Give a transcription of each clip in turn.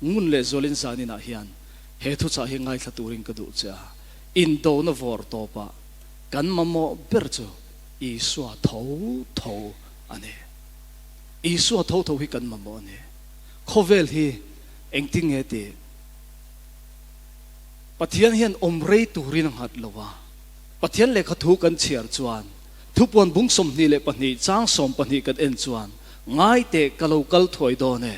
Ngun leh zualin zaninah hian he thuchah hi ngaithla turin ka duh che a, indona vawr tawpah kan mamawh ber chu Isua tho tho a ni. Isua tho tho hi kan mamawh a ni. Khawvel hi engtin nge tih? Pathian hian awm rei turin a nghat lo a, Pathian lehkha thu kan chhiar chuan Thupuan bung 22 chang 12 kan en chuan, Ngai teh ka lo kal thuai dawn e,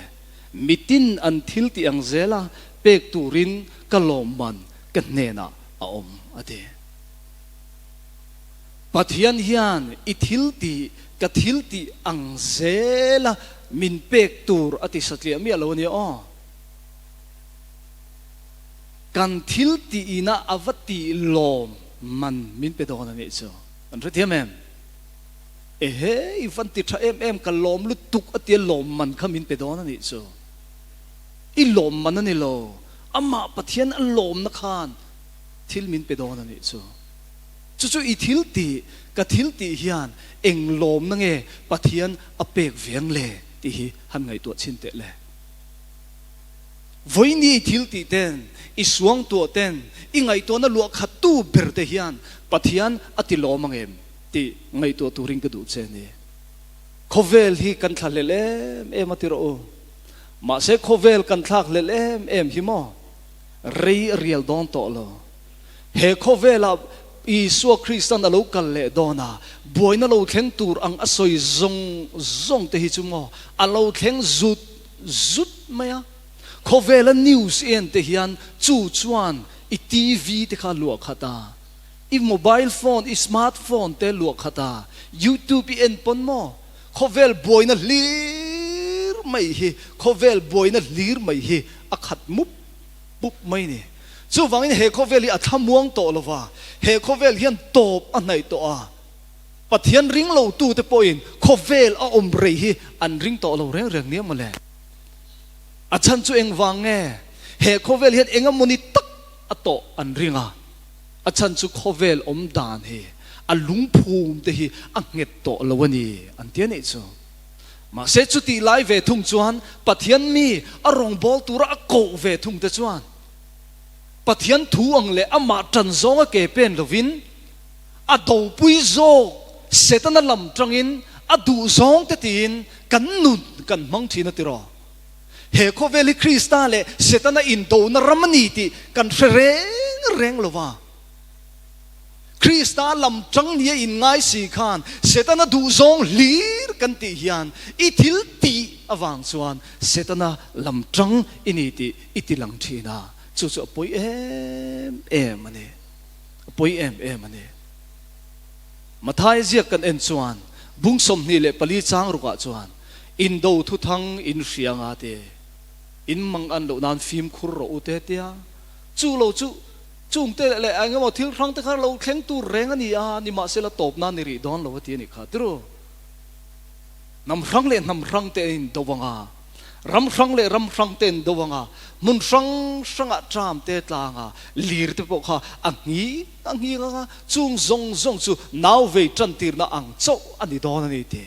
mitin an thil tih ang zela pek turin ka lawmman ka hnenah a awm a ti. Pathian hian i thil tih ka thil tih ang zela min pek tur a ti satliah miah lo a nia aw. Kan thil tihina a va tih lawm man min pe dawn a nih chu. Kan hrethiam em? Ehe, i van ti tha em em, ka lawm lutuk a tia lawm man kha min pe dawn a nih chu. I lawm man a ni lo, amah Pathian a lawmna khan thil min pe dawn a nih chu. Chu chu i thil tih, ka thil tih hian eng lawmna nge Pathian a pek veng le tih hi han ngaihtuah chhin teh le. Vawiini i thil tih ten, i suangtuah ten, i ngaihtuahna luah khattu ber te hian Pathian a ti lawm ang em tih ngaihtuah turin ka duh che a ni. Khawvel hi kan thlahlel em em a ti rawh u. Mahse khawvel kan thlakhlel em em hi maw? Rei a rial dawn tawh lo. He khawvelah Isua Kristan a lo kal leh dawn a, buaina lo thleng tur ang a sawi zawng zawng te hi chu maw a lo thleng zut zut mai a. Khawvela news en te hian chu chuan i TV te kha luah khat a, i mobile phone, i smart phone te luah khat a, YouTube i en pawn maw? Khawvel buaina hlir mai hi, khawvel buaina hlir mai hi a khat mup mup mai ni. Chuvangin he khawvel hi a thlamuang tawh lo va, he khawvel hian tawp a hnaih tawh a. Pathian ring lo tute pawhin khawvel a awm rei hi an ring tawh lo reng reng nia mawle. A chhan chu engvang nge? He khawvel hian engemawni tak a tawh an ring a, a chhan chu khawvel awm dan hi a lungphum te hi a nghet tawh lo a ni an ti a nih chu. Mahse chutih lai ve thung chuan Pathian mi a rawngbâwl tura a koh ve thung te chuan Pathian thu ang leh amah ṭan zawnga ke pen lovin a dopui zawk Setana lam ṭangin a duh zawng te tiin kan nun kan hmang ṭhin a ti rawh. He khawvel hi Krista leh Setana indona ram a ni tih kan hre reng reng lo va. Krista lam ṭang nia inngai si khan Setana duh zawng hlir kan tih hian i thil tih avang chuan Setana lam ṭang i ni tih i ti lang ṭhin a, chu chu a pawi em em a ni. A pawi em em a ni. Mathai ziak kan en chuan bung 24 chang rukah chuan Indo thuthang in hria nga te, in mang an loh nan fimkhur rawh u te tia, chu lo chu chung te leh eng emaw thil hrang te kha lo thleng tur reng a ni a, nimahsela tawp nan ni rih dawn lo a ti a nih kha tiru. Hnam hrang leh hnam hrang te an indo ang a, ram hrang leh ram hrang te an indo ang a, hmun hrang hrangah tram te tlang a, lir te pawh kha a nghing a nghing ang a, chung zawng zawng chu nau vei tan tirna ang chauh a ni dawn a ni ti.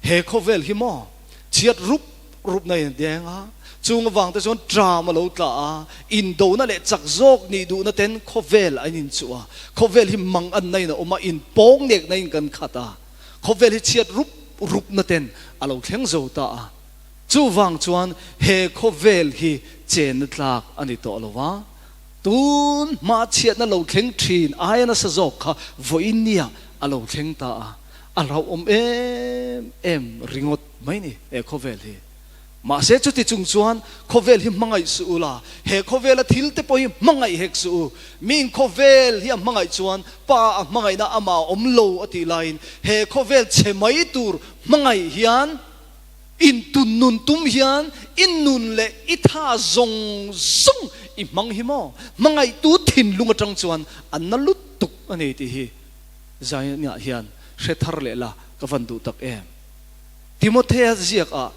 He khawvel hi maw chhiat rup rup na in deng a, chung avang te chuan tram a lo tla a, indona leh chak zawk nih duhna ten khawvel an inchuh a, khawvel hi mang an na in a awm a, inpawng nek na in kan khat a, khawvel hi chhiat rup rup na ten a lo thleng zo ta a, chuvang chuan he khawvel hi chenna tlak a ni tawh lo a, tun hma chhiatna lo thleng thin aia nasa zawk kha vawiin nia a lo thleng ta a. A hlauhawm em em ringawt mai ni he khawvel hi. Mahse chuti chung chuan khawvel hi hmangaih suh u la, he khawvela thil te pawh hi hmangaih hek suh u. Miin khawvel hi a hmangaih chuan Pa a hmangaihna amah a awm lo a tih laiin he khawvel chhe mai tur hmangaih hian intun nun tum hian i nun leh i tha zawng zawng i hmang hi maw? Hmangaihtu thinlung atang chuan a na lutuk a ni tih hi. Zainah hian hre thar leh la ka van duh tak em. Timothea ziak ah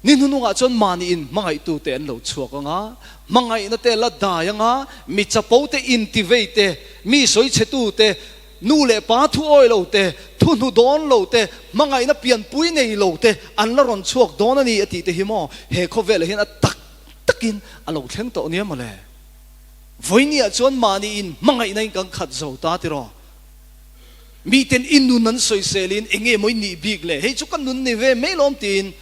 ni hnunungah chuan mahni in hmangaihtute an lo chhuak ang a, hmangaihna te la dai ang a, mi chapo te, intivei te, mi sawichhetu te, nu leh pa thu awi lo te, thu hnu dawn lo te, hmangaihna pianpui nei lo te an la rawn chhuak dawn a ni a tih te hi maw he khawvelah hian a tak tak. takin a lo thleng tawh nia mawle. Vawinia chuan mahni in hmangaihna in kan khat zo ta tiraw? Miten i nun an sawiselin eng nge maw i nih bik le, hei chu ka nun ni ve mai lawm tiin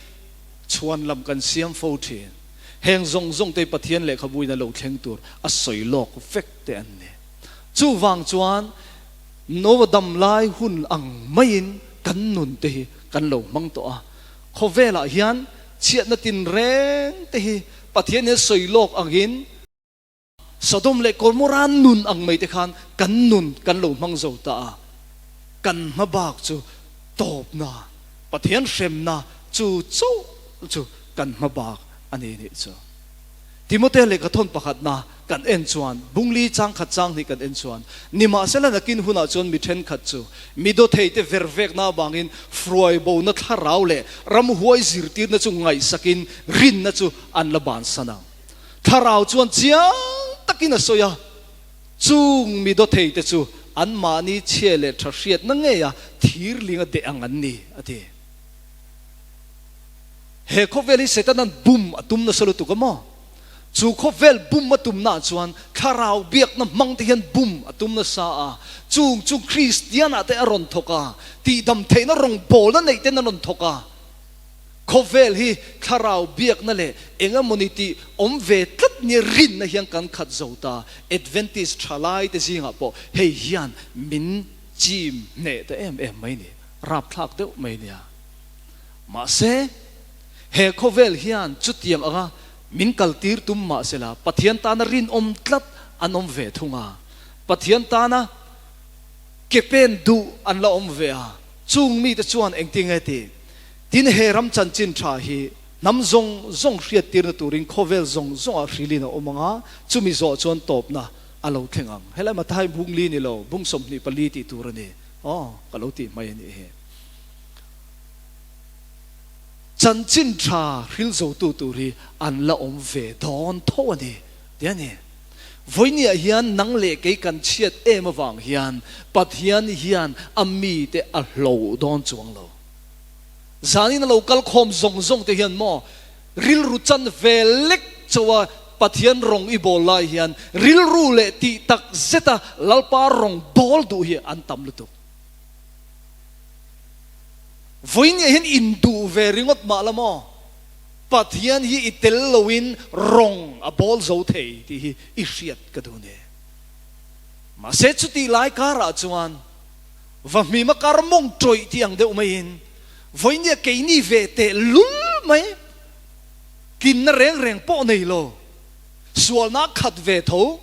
chhuan lam kan siam fo thin. Heng zawng zawng te hi Pathian lehkhabu in a lo thleng tur a sawi lawk vek te an ni. Chuvang chuan Noah dam lai hun ang maiin kan nun te hi kan lo hmang tawh a. Khawvelah hian chhiatna tinreng te hi Pathian hian sawi lawk angin Sodom leh Gomorrah nun ang mai te khan kan nun kan lo hmang zo ta a, kan hma bak chu tawpna, Pathian hremna chu chauh chu kan hma bak a ni nih chu. Timote lehkhathawn pakhatna kan en chuan, bungli changkhat chang hnih kan en chuan, nimahsela nakin hunah chuan mi thenkhat chu mi dawthei te vervekna avangin hruaibona thlarau leh ramhuai zirtirna chu ngaihsakin rinna chu an la bansan ang. Thlarau chuan chiang takin a sawi a, chung mi dawthei te chu anmahni chhia leh tha hriatna ngeia thirlinga deh ang an ni, a ti. He khawvel hi Setana'n bum a tum nasa lutuk a maw? Chu khawvel bum a tumnaah chuan thlarau biakna hmang te hian bum a tum nasa a, chung chu Kristianah te a rawn thawk a, tihdam theihna rawngbawlna neih ten a rawn thawk a. Khawvel hi thlarau biakna leh eng emawni tih awm ve tlat nia rinna hian kan khat zo ta. Adventist thalai te zingah pawh hei hian min chim hneh ta em em mai ni, rapthlak deuh mai nia. Mahse, he khawvel hian chutiang anga min kaltir tum mahsela Pathian tana rinawm tlat an awm ve thung a, Pathian tana ke pen duh an la awm ve a, chung mite chuan engtinge ti? Tin, he ram chanchin tha hi hnam zawng zawng hriattirna turin khawvel zawng zawngah hrilhin a awm ang a, chumi zawh chuan tawpna a lo thleng ang. Helai Mathai bung li ni lo, bung 24 tih tur a ni. Aw, ka lo tih mai a nih hi. Chanchin tha hril zotu tur hi an la awm ve dawn tho a ni, ti a ni. Vawinia hian nang leh kei kan chhiat em avang hian Pathian hian a mite a hlo dawn chuang lo. Zanin a lo kal khawm zawng zawng te hian maw rilru chan ve lek chauha Pathian rawng i bawl lai hian rilru leh tih tak zeta Lalpa rawng bawl duh hi an tam lutuk. Vawinia hian induh ve ringawt mah la maw? Pathian hi i tel loin rawng a bawl zo thei tih hi i hriat ka duh nia. Mahse chutih lai karah chuan vahmima kar mawng tawih tih ang deuh maiin vawinia keini ve teh lul mai tlinna reng reng pawh nei lo, sualna khat ve tho,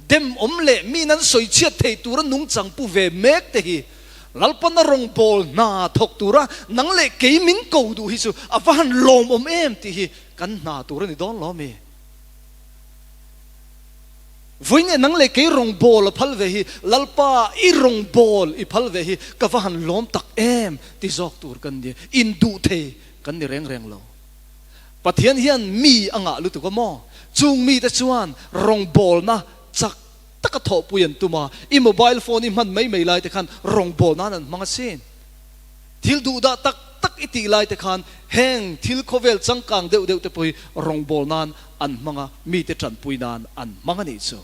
dem awm leh mi nan sawi chhiat thei tura nungchang pu ve mek te hi Lalpana rawngbâwl hna thawk tura nang leh kei min ko duh hi chu a va han lawmawm em tih hi kan hna tur a ni dawn lo mi? Vawiin nang leh kei rawngbâwl a phal ve hi Lalpa i rawngbâwl i phal ve hi ka va han lawm tak em ti zawk tur kan ni. Induh thei kan ni reng reng lo. Pathian hian mi a ngah lutuk a maw? Chung mite chuan rawngbâwlna chak taka thawhpui an tum a, i mobile phone i hman mai mai lai te khan rawngbâwl nan an hmang asin. Thil duhdah tak tak i tih lai te khan heng thil khawvel changkang deuh deuh te pawh hi rawngbâwl nan an hmang a, mite ṭanpui nan an hmang a nih chu.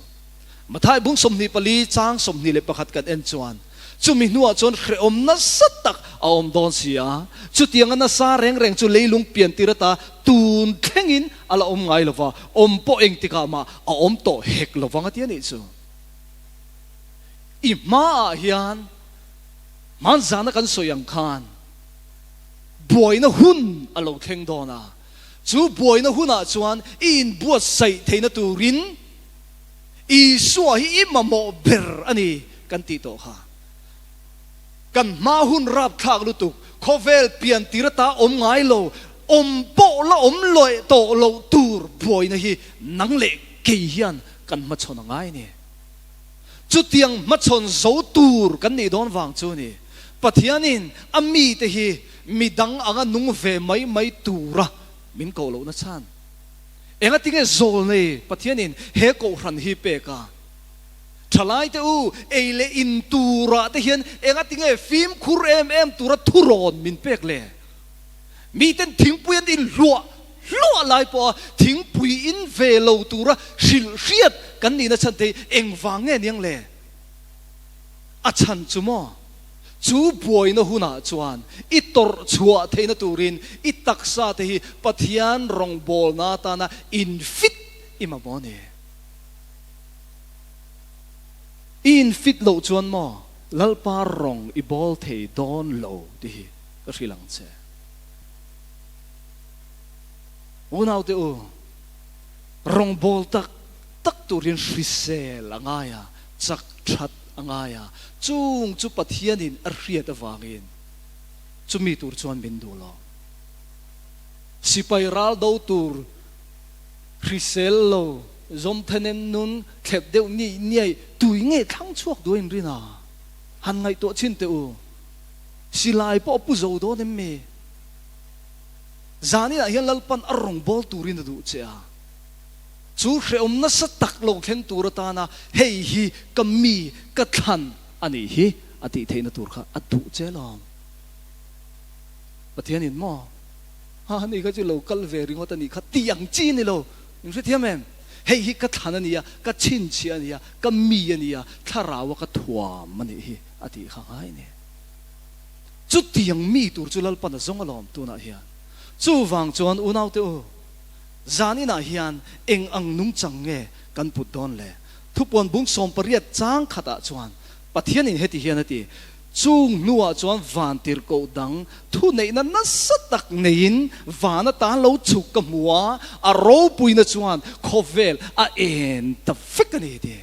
Mathai bung 24 chang 21 kan en chuan, Chumi hnuah chuan hrehawm nasa tak a awm dawn si a, chutianga nasa reng reng chu leilung piantir ata tun thlengin a la awm ngai lo va, awm pawh engtikah mah a awm tawh hek lo vang a ti a nih chu. I hmaah hian hmanzana kan sawi ang khan buaina hun a lo thleng dawn a, chu buaina hunah chuan i inbuatsaih theihna turin, Isua hi i mamawh ber a ni kan tih tawh kha. Kan hma hun rapthlak lutuk, khawvel pian tir ata awm ngai lo, awm pawh la awm leh tawh loh tur buaina hi nang leh kei hian kan hmachhawn a ngai a ni. Chutiang hmachhawn zo tur kan nih dawn vang chu a ni. Pathianin a mite hi midang anga nung ve mai mai tura min koh lohna chhan. Engatinge zawlnei Pathianin he kohhran hi pek a? Thalaite u, ei leh in turah te hian engatinge fimkhur em em tura thurawn min pek le? Miten thingpui an inhluah hluah lai pawha thingpui in ve lo tura hrilh hriat kan nihna chhan te hi engvang nge niang le? A chhan chu maw? Chu buaina hunah chuan i tawrh chhuah theihna turin i taksa te hi Pathian rawngbawlna atana in fit i mamawh a ni. I in fit loh chuan maw Lalpa rawng i bawl thei dawn lo tih hi ka hrilh ang che. Unaute u, rawngbâwl tak tak turin hrisel a ngai a, chak that a ngai a, chung chu Pathianin a hriat avangin chumi tur chuan min duh lo. Sipai ral do tur hrisel lo, zawm thenem nun thlep deuh ni niai tui nge thlang chhuak duh a inrin a, han ngaihtuah chhin teh u. Silai pawh a pu zo dawn em mi? Zaninah hian Lalpan a rawn bawl turin a duh che a, chu hrehawm nasa tak lo thleng tur atana hei hi ka mi ka thlan a nih hi a tih theihna tur kha a duh che alawm. Pathianin maw? Ha ni kha chu lo kal ve ringawt a nih kha tih ang chi a ni lo. In hrethiam em? Hei hi ka thlan a nia, ka chhinchhiah a nia, ka mi a nia, thlarau a ka thuam a nih hi a tih kha ngai a ni. Chutiang mi tur chu Lalpan a zawng alawm tunah hian. Chuvang chuan unaute u, zan inah hian eng ang nungchang nge kan put dawn le? Thupuan bung 18 chang khatah chuan Pathianin heti hian a ti, Chung hnuah chuan van tirhkoh dang thuneihna nasa tak neiin van atan lo chhuk ka hmu a, a ropuina chuan khawvel a en ta vek a ni ti.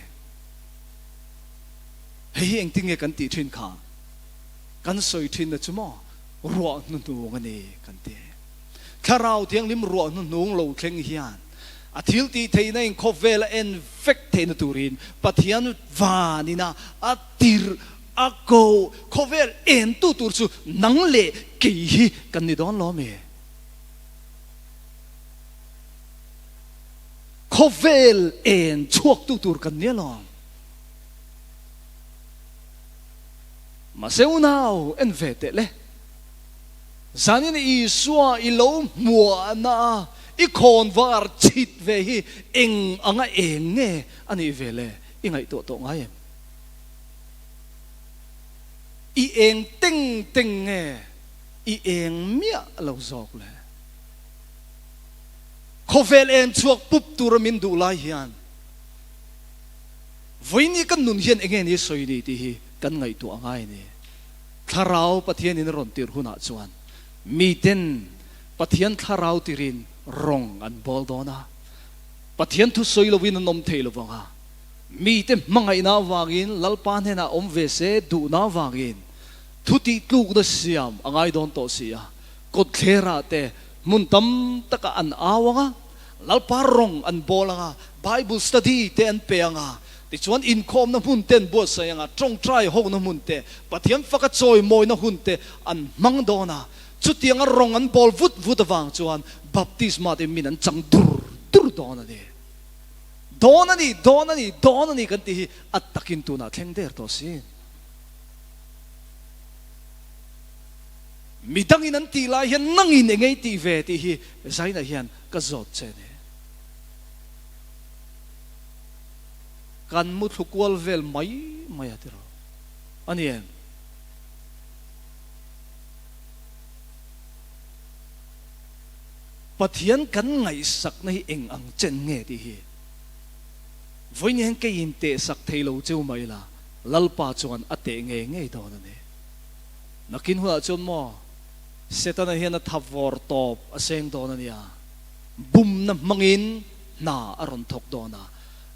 Hei hi engtin nge kan tih thin kha? Kan sawi thinna chu maw ruah hnuhnung a ni kan ti. Thlarau Thianghlim ruah hnuhnung lo thleng hian a thil tih theihna in khawvel a en vek theihna turin Pathian vanina a tirh a ko khawvel entu tur chu nang leh kei hi kan ni dawn lo ami? Khawvel en chhuaktu tur kan ni alawm. Mahse unau en ve teh le. Zanin Isua i lo hmuahna a i khawnvar chhit ve hi eng anga eng nge a nih ve le i ngaihtuah tawh ngai em? I eng teng teng nge i eng miah lo zawk le? Khawvel en chhuak pup tura min duh lai hian Vawiini kan nun hian enge ni sawi ni tih hi kan ngaihtuah ngai a ni. Thlarau Pathianin a rawn tirh hunah chuan miten Pathian thlarau tirin rawng an bawl dawn a, Pathian thu sawi lovin an awm thei lo vang a, mite hmangaihna avangin Lalpa hnenah awm ve se duhna avangin thu tihtlukna siam a ngai dawn tawh si a, kawtthlerah te hmun tam takah an au ang a, Lalpa rawng an bawl ang a, Bible study te an pe ang a, tichuan inkhawmna hmun te an buatsaih ang a, tawngtai hona hmun te, Pathian faka chawimawina hun te an hmang dawn a. Chutianga rawng an bawl vut vut avang chuan baptisma te min an chang dur dur dawn a ni. Dawn a ni, dawn a ni, dawn a ni kan tih hi a takin tunah thleng der tawh si. Mi dangin an tih lai hian nangin eng ei tih ve tih hi Zaina hian ka zawt che a ni. Kan muthlu kual vel mai mai a tiraw a ni em? Pathian kan ngaihsakna hi eng ang chen nge tih hi vawiin hian keiin tehsak thei lo cheu mai la, Lalpa chuan a teh ngei ngei dawn a ni. Nakin hunah chuan maw Setana hian a tha vawr tawp a seng dawn a nia, bumna hmangin hna a rawn thawk dawn a,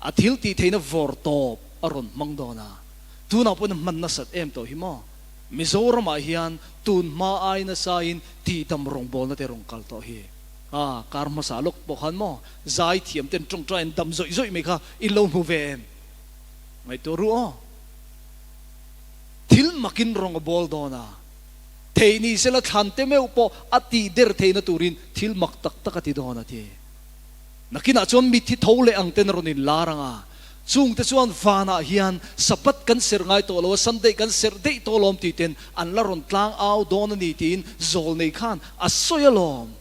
a thil tih theihna vawr tawp a rawn hmang dawn a, tunah pawhin a hman nasat em tawh hi maw? Mizoramah hian tun hma ai nasain tihdam rawngbawlna te rawn kal tawh hi. A, kar hmasa lawk pawh khan maw zai thiam ten tawngtai an dam zawih zawih mai kha in lo hmu ve em? Ngaihtuah ru aw. Thil makin rawng a bawl dawn a, thei ni sela thlan te meuh pawh a tih der theihna turin thil mak tak tak a ti dawn a ti. Nakinah chuan mitthi tho leh ang ten a rawn inlar ang a, chungte chuan vanah hian Sabbath kan serh ngai tawh lo a, Sunday kan serh daih tawh alawm tih ten an la rawn tlang au dawn a ni tiin Zawlnei khan a sawi alawm.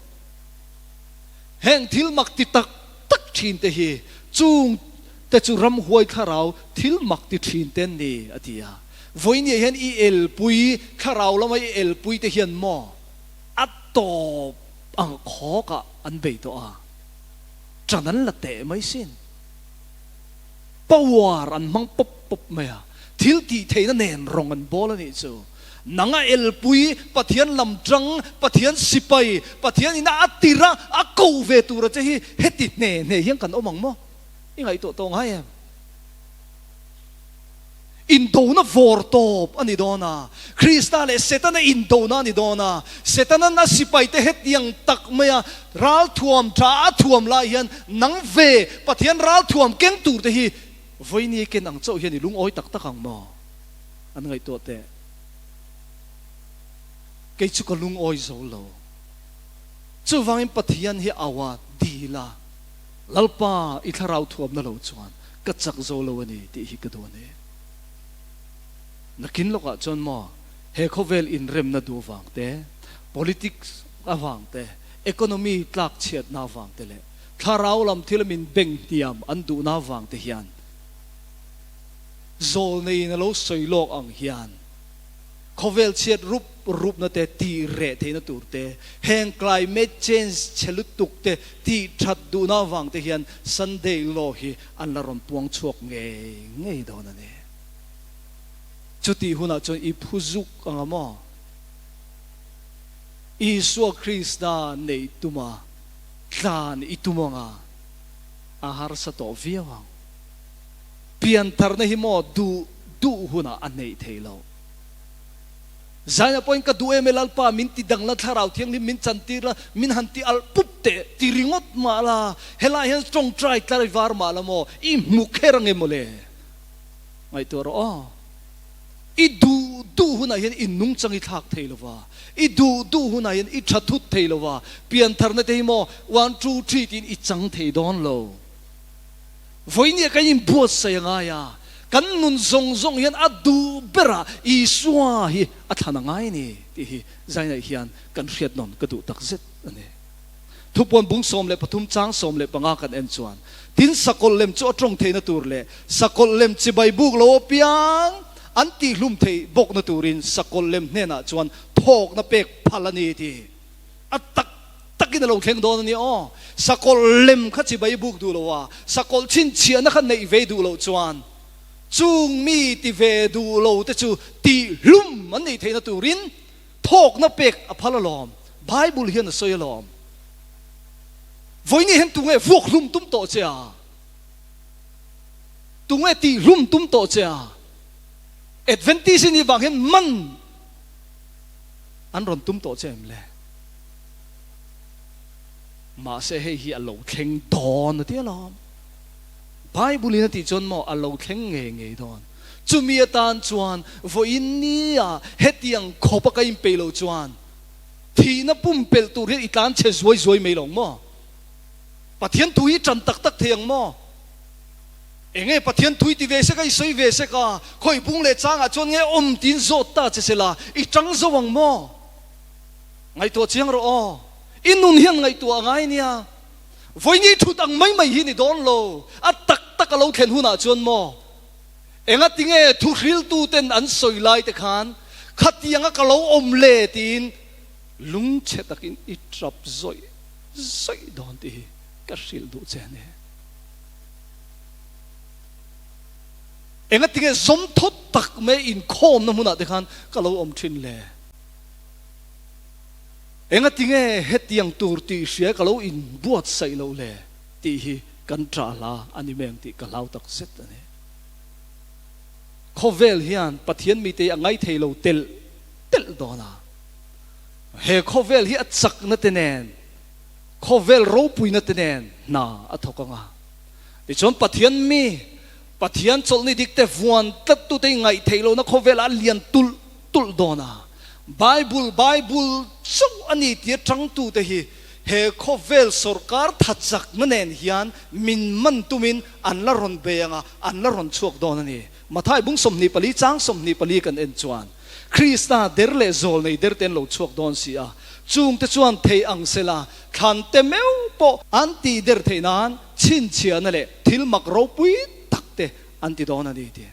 Heng thil mak ti tak tak thin te hi chung te chu ramhuai thlarau thil mak ti thin te an ni, a ti a. Vawinia hian i elpui, thlarau lama i elpui te hian maw a tawp ang khawkah an bei tawh a, ṭan an la teh mai sin. Power an hmang pawp pawp mai a, thil tih theihna nen rawng an bawl a nih chu. Nang a elpui, Pathian lam ṭang, Pathian sipai, Pathian ina a tir a, a ko ve tura che hi heti hne hne hian kan awm ang maw? I ngaihtuah tawh ngai em? Indona vawr tawp a ni dawn a, Krista leh Setana indona a ni dawn a, Setana'n a sipaite hetiang tak maia ralthuam tha a thuam lai hian nang ve Pathian ralthuam keng turte hi vawinia ken ang chauh hian i lungawi tak tak ang maw? An ngaihtuah teh. Kei chu ka lungawi zo lo. Chuvangin Pathian hi au a, dil a, Lalpa i thlarau thuamna lo chuan ka chak zo lo a ni tih hi ka duh a ni. Nakin lawkah chuan maw he khawvel inremna duh vang te, politics avang te, economy tlak chhiatna avang te leh thlarau lam thil min beng hniam an duhna avang te hian zawlneiin a lo sawi lawk ang hian Khawvel chhiat rup rupna te tih reh theihna tur te, heng climate change chhe lutuk te tih that duhna avang te hian Sunday law hi an la rawn puang chhuak ngei ngei dawn a ni. Chutih hunah chuan i phu zuk anga maw? Isua Krista neih tuma tlan i tum anga a harsa tawh viau ang. Piantharna hi maw duh duh hunah a neih theih loh. Zaina pawhin ka duh em e Lalpa, min ti dang la, Thlarau Thianghlim min chantir la, min han ti alh pup teh ti ringawt mah la, helai hian tawngtai tlai var mah la maw, i hmu kher ange mawle. Ngaihtuah rawh aw. I duh duh hunah hian i nungchang i thlak thei lo va, i duh duh hunah hian i tha thut thei lo va, piantharna te hi maw one two three tiin i chang thei dawn lo. Vawinia kan inbuatsaih a ngai a, kan nun zawng zawng hian a duh berah Isua hi a thlan a ngai a ni tih hi Zainaih hian kan hriat nawn ka duh tak zet a ni. Thupuan bung 13 chang 15 kan en chuan, Tin sakawlh lem chu a tawng theihna tur leh sakawlh lem chibai buk lo apiang an tihhlum theih bawkna turin sakawlh lem hnenah chuan thawkna pek phal a ni tih A tak takin a lo thleng dawn a nia aw. Sakawlh lem kha chibai buk duh lo a, sakawlh chhinchhiahna kha neih ve duh loh chuan chung mi ti ve duh lo te chu tih hlum an neih theihna turin thawkna pek a phal alawm. Bible hian a sawi alawm. Vawiini hian tunge vuak hlum tum tawh che a? Tunge tih hlum tum tawh che a? Adventist i nih vang hian man An rawn tum tawh che em le? Mahse hei hi a lo thleng dawn a ti alawm. Bible in a tih chuan maw a lo thleng ngei ngei dawn. Chumi atan chuan vawiin nia hetiang khawp a ka inpeih loh chuan thihna pumpelh tur hian i tlan chhe zuai zuai mai lo ang maw? Pathian thu hi tan tak tak thei ang maw? Enge Pathian thui ti ve sek a, i sawi ve sek a, khawi bung leh changah chuan nge awm tiin zawt ta che sela, i tang zo ang maw? Ngaihtuah chiang rawh aw, i nun hian ngaihtuah a ngai nia. Vawiini thut ang mai mai hi ni dawn lo, a tak tak a lo thlen hunah chuan maw? Enga tinge thuhriltu ten an sawi lai te khan khatianga ka lo awm le tiin lungchhe takin i tap zawih zawih dawn tih hi ka hrilh duh che a ni. Engatinge zawm thawt tak mai inkhawmna hmunah te khan ka lo awm thin le? Engatinge hetiang tur tih hria ka lo inbuatsaih loh le? tih hi kan ṭah hla a ni mai ang tih ka hlau tak zet a ni. Khawvel hian Pathian mite hi a ngaithei lo telh telh dawn a. He khawvel hi a chakna te nen Khawvel ropuina te nen hna a thawk ang a. Tichuan Pathian mi, Pathian chawlhni dik te vuan tlat tute i ngaih theih lohna khawvelah a lian tulh tulh dawn a. Bible, Bible chauh a ni tia tangtute hi he khawvel sawrkar thachakna nen hian min man tumin an la rawn bei ang a, an la rawn chhuak dawn a ni. Mathai bung 24 chang 24 kan en chuan Krista der leh zawl nei der te an lo chhuak dawn si a. Chungte chuan thei ang sela, thlan te meuh pawh an tih der theih nan chhinchhiahna leh thil mak ropui tak te an ti dawn a ni ti.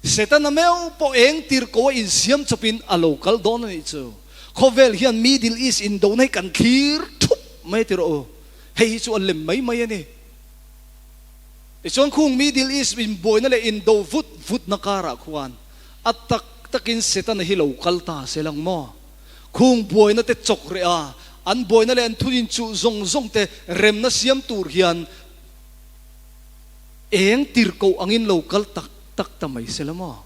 Setana meuh pawh eng tir ko a insiam chawpin a lo kal dawn a nih chu. Khawvel hian Middle East indona hi kan thlir thup mai ti rawh u. Hei hi chu a lem mai mai a ni. Tichuan khung Middle East inbuaina leh indo vut vutna karah khuan a tak takin Setana hi lo kal ta se lang maw? Khung buaina te chawk reh a, an buaina leh an thun inchuh zawng zawng te remna siam tur hian eng tirhkoh angin lo kal tak tak ta mai se la maw?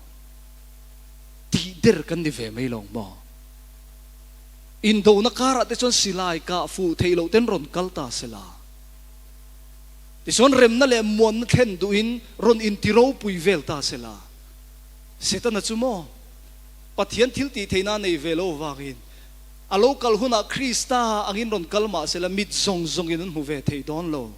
Tih der kan ni ve mai lawng maw? Indona karah te chuan silai kah fuh theih loh ten rawn kal ta se la. Tichuan remna leh muanna thlen duhin rawn inti ropui vel ta se la. Setana chu maw? Pathian thil tih theihna a nei ve lo vangin a lo kal hunah Krista angin rawn kal mah se la mit zawng zawngin an hmu ve thei dawn lo.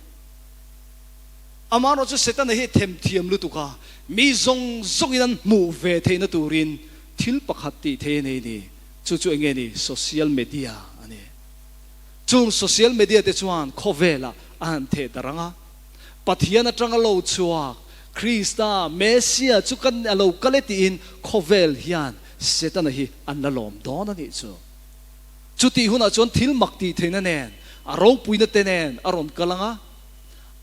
Amaherawhchu Setana hi themthiam lutuk a, mi zawng zawngin an hmuh ve theihna turin thil pakhat tih thei a nei ni. Chu chu enge ni? Social media a ni. Chung social media te chuan khawvelah a han theh darh ang a, Pathian atanga lo chhuak Krista, Messia chu kan a lo kal e tiin khawvel hian Setana hi an la lawm dawn a nih chu. Chutih hunah chuan thil mak tih theihna nen, a ropuina te nen a rawn kal ang a,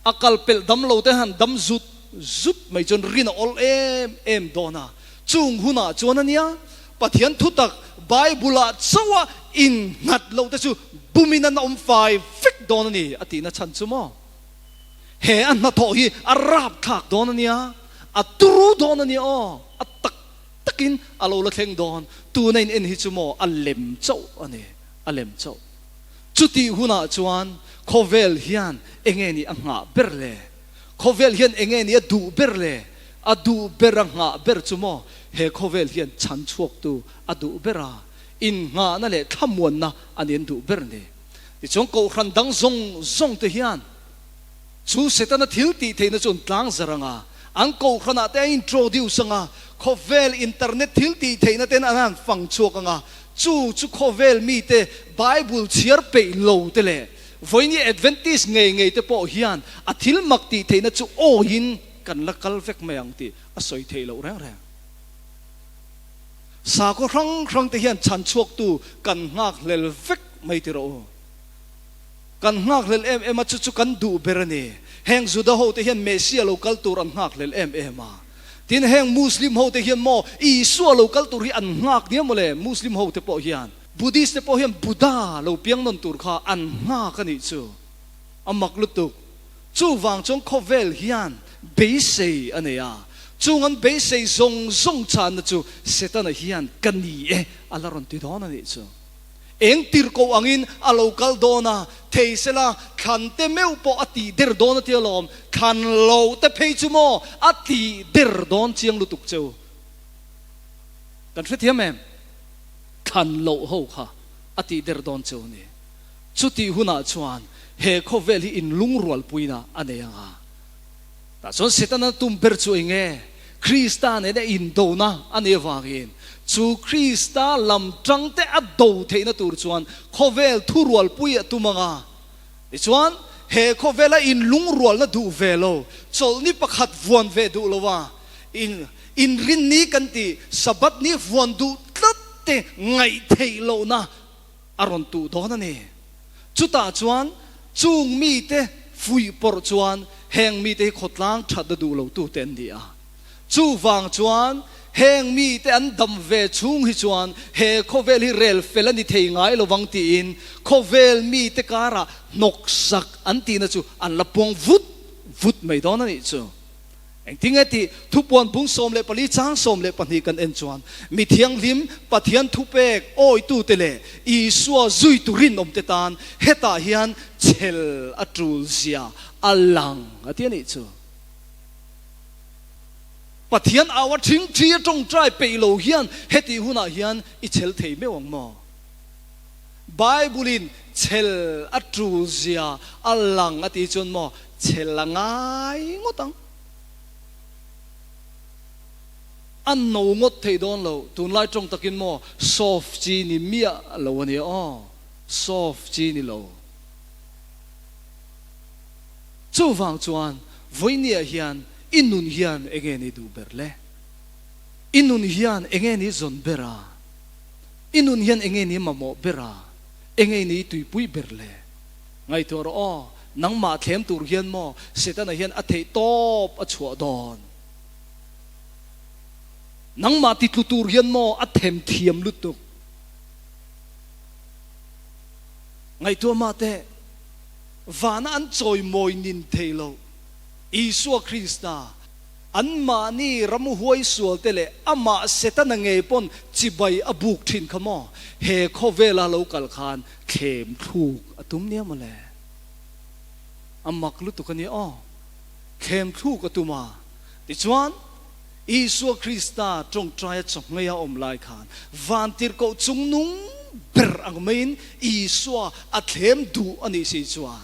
a kal pelh dam lo te han dam zut zut mai chuan rin a awl em em dawn a. Chung hunah chuan a nia, Pathian thutak Bible-ah chauha innghat loh te chu bumin an awm fai vek dawn a ni a tihna chhan chu maw? He a hnathawh hi a rapthlak dawn a nia, a turu dawn a nia aw, a tak takin a lo la thleng dawn, tuna in en hi chu maw a lem chauh a ni, a lem chauh. Chutih hunah chuan khawvel hian enge ni a nghah ber le? Khawvel hian enge ni a duh ber le? A duh ber a nghah ber chu maw he khawvel hian chhan chhuaktu a duh ber a, innghahna leh thlamuanna a ni an duh ber ni. Tichuan kohhran dang zawng zawng te hian chu Setana thil tih theihna chu an tlang zar ang a, an kohhranah te a introduce ang a, khawvel internet thil tih theihna ten an han fang chhuak ang a, chu chu khawvel mite Bible chhiar peih lo te leh vawiini Adventist ngei ngei te pawh hian a thil mak tih theihna chu awiin kan la kal vek mai ang tih a sawi theih loh reng reng. Sakhaw hrang hrang te hian chhan chhuaktu kan nghakhlel vek mai ti rawh u. Kan nghakhlel em em a, chu chu kan duh ber a ni. Heng Juda ho te hian Messia lo kal tur an nghakhlel em em a. Tin, heng Muslim ho te hian maw Isua lo kal tur hi an nghak nia maw le, Muslim ho te pawh hian. Buddhist te pawh hian Buddha lo piang nawn tur kha an nghak a nih chu. A mak lutuk. Chuvang chuan khawvel hian beisei a nei a, chung an beisei zawng zawng chhanna chu Setana hian ka ni e a la rawn ti dawn a nih chu. Eng tirhkoh angin a lo kal dawn a, thei sela thlan te meuh pawh a tih der dawn a ti alawm, thlan lo te phei chu maw a tih der dawn chiang lutuk cheu. Kan hrethiam em? Thlan loh ho kha a tih der dawn cheu a ni. Chutih hunah chuan he khawvel hi inlungrualpuina a nei ang a. Tah chuan Setana tum ber chu eng nge? Krista nena indona a nih avangin chu Krista lam tangte a do theihna tur chuan khawvel thurualpui a tum ang a. Tichuan, he khawvela inlungrualna duh ve lo, chawlhni pakhat vuan ve duh lo a, inrinni kan tih Sabbath ni vuan duh tlat te ngaihtheih lohna a rawn tuh dawn a ni. Chutah chuan chung mite fuihpawrh chuan heng mite hi khawtlang thatna duh lotute an ni a. Chuvang chuan heng mite an dam ve chhung hi chuan he khawvel hi rel fel a ni thei ngai lovang tiin khawvel mite karah hnawksak an tihna chu an la puang vut vut mai dawn a nih chu. Engtinge tih thupuan bung 14 chang 12 kan en chuan mi thianghlim Pathian thupek awitute leh Isua zuitu rinawmte tan hetah hian chhel a tul zia a lang a ti a nih chu. Pathian au a thing thi a tawngtai peih lo hian hetih hunah hian i chhel thei meuh ang maw? Bible-in chhel a tul zia a lang a tih chuan maw Chhel a ngai ngawt ang. A no ngawt thei dawn lo, tunlai tawng takin maw soft chi ni miah lo a nia aw, soft chi ni lo. Chuvang chuan vawinia hian i nun hian enge ni duh ber le? I nun hian enge ni zawn ber a? I nun hian enge ni mamawh ber a? Enge ni tuipui ber le? Ngaihtuah rawh aw, nangmah thlem tur hian maw Setana hian a theih tawp a chhuah dawn? Nangmah titlu tur hian maw a them thiam lutuk? Ngaihtuah mah teh, vana an chawimawi nin thei lo, Isua Krista, anmahni ramhuai sualte leh amah Setana ngei pawn chibai a buk thin kha maw? He khawvela lo kal khan thlem thluk a tum nia mawle. A mak lutuk a nia aw. Thlem thluk a tum a. Tichuan, Isua Krista tawngtaia chawhngei a awm lai khan vantirhkoh chungnung ber ang maiin Isua a thlem duh a nih si chuan,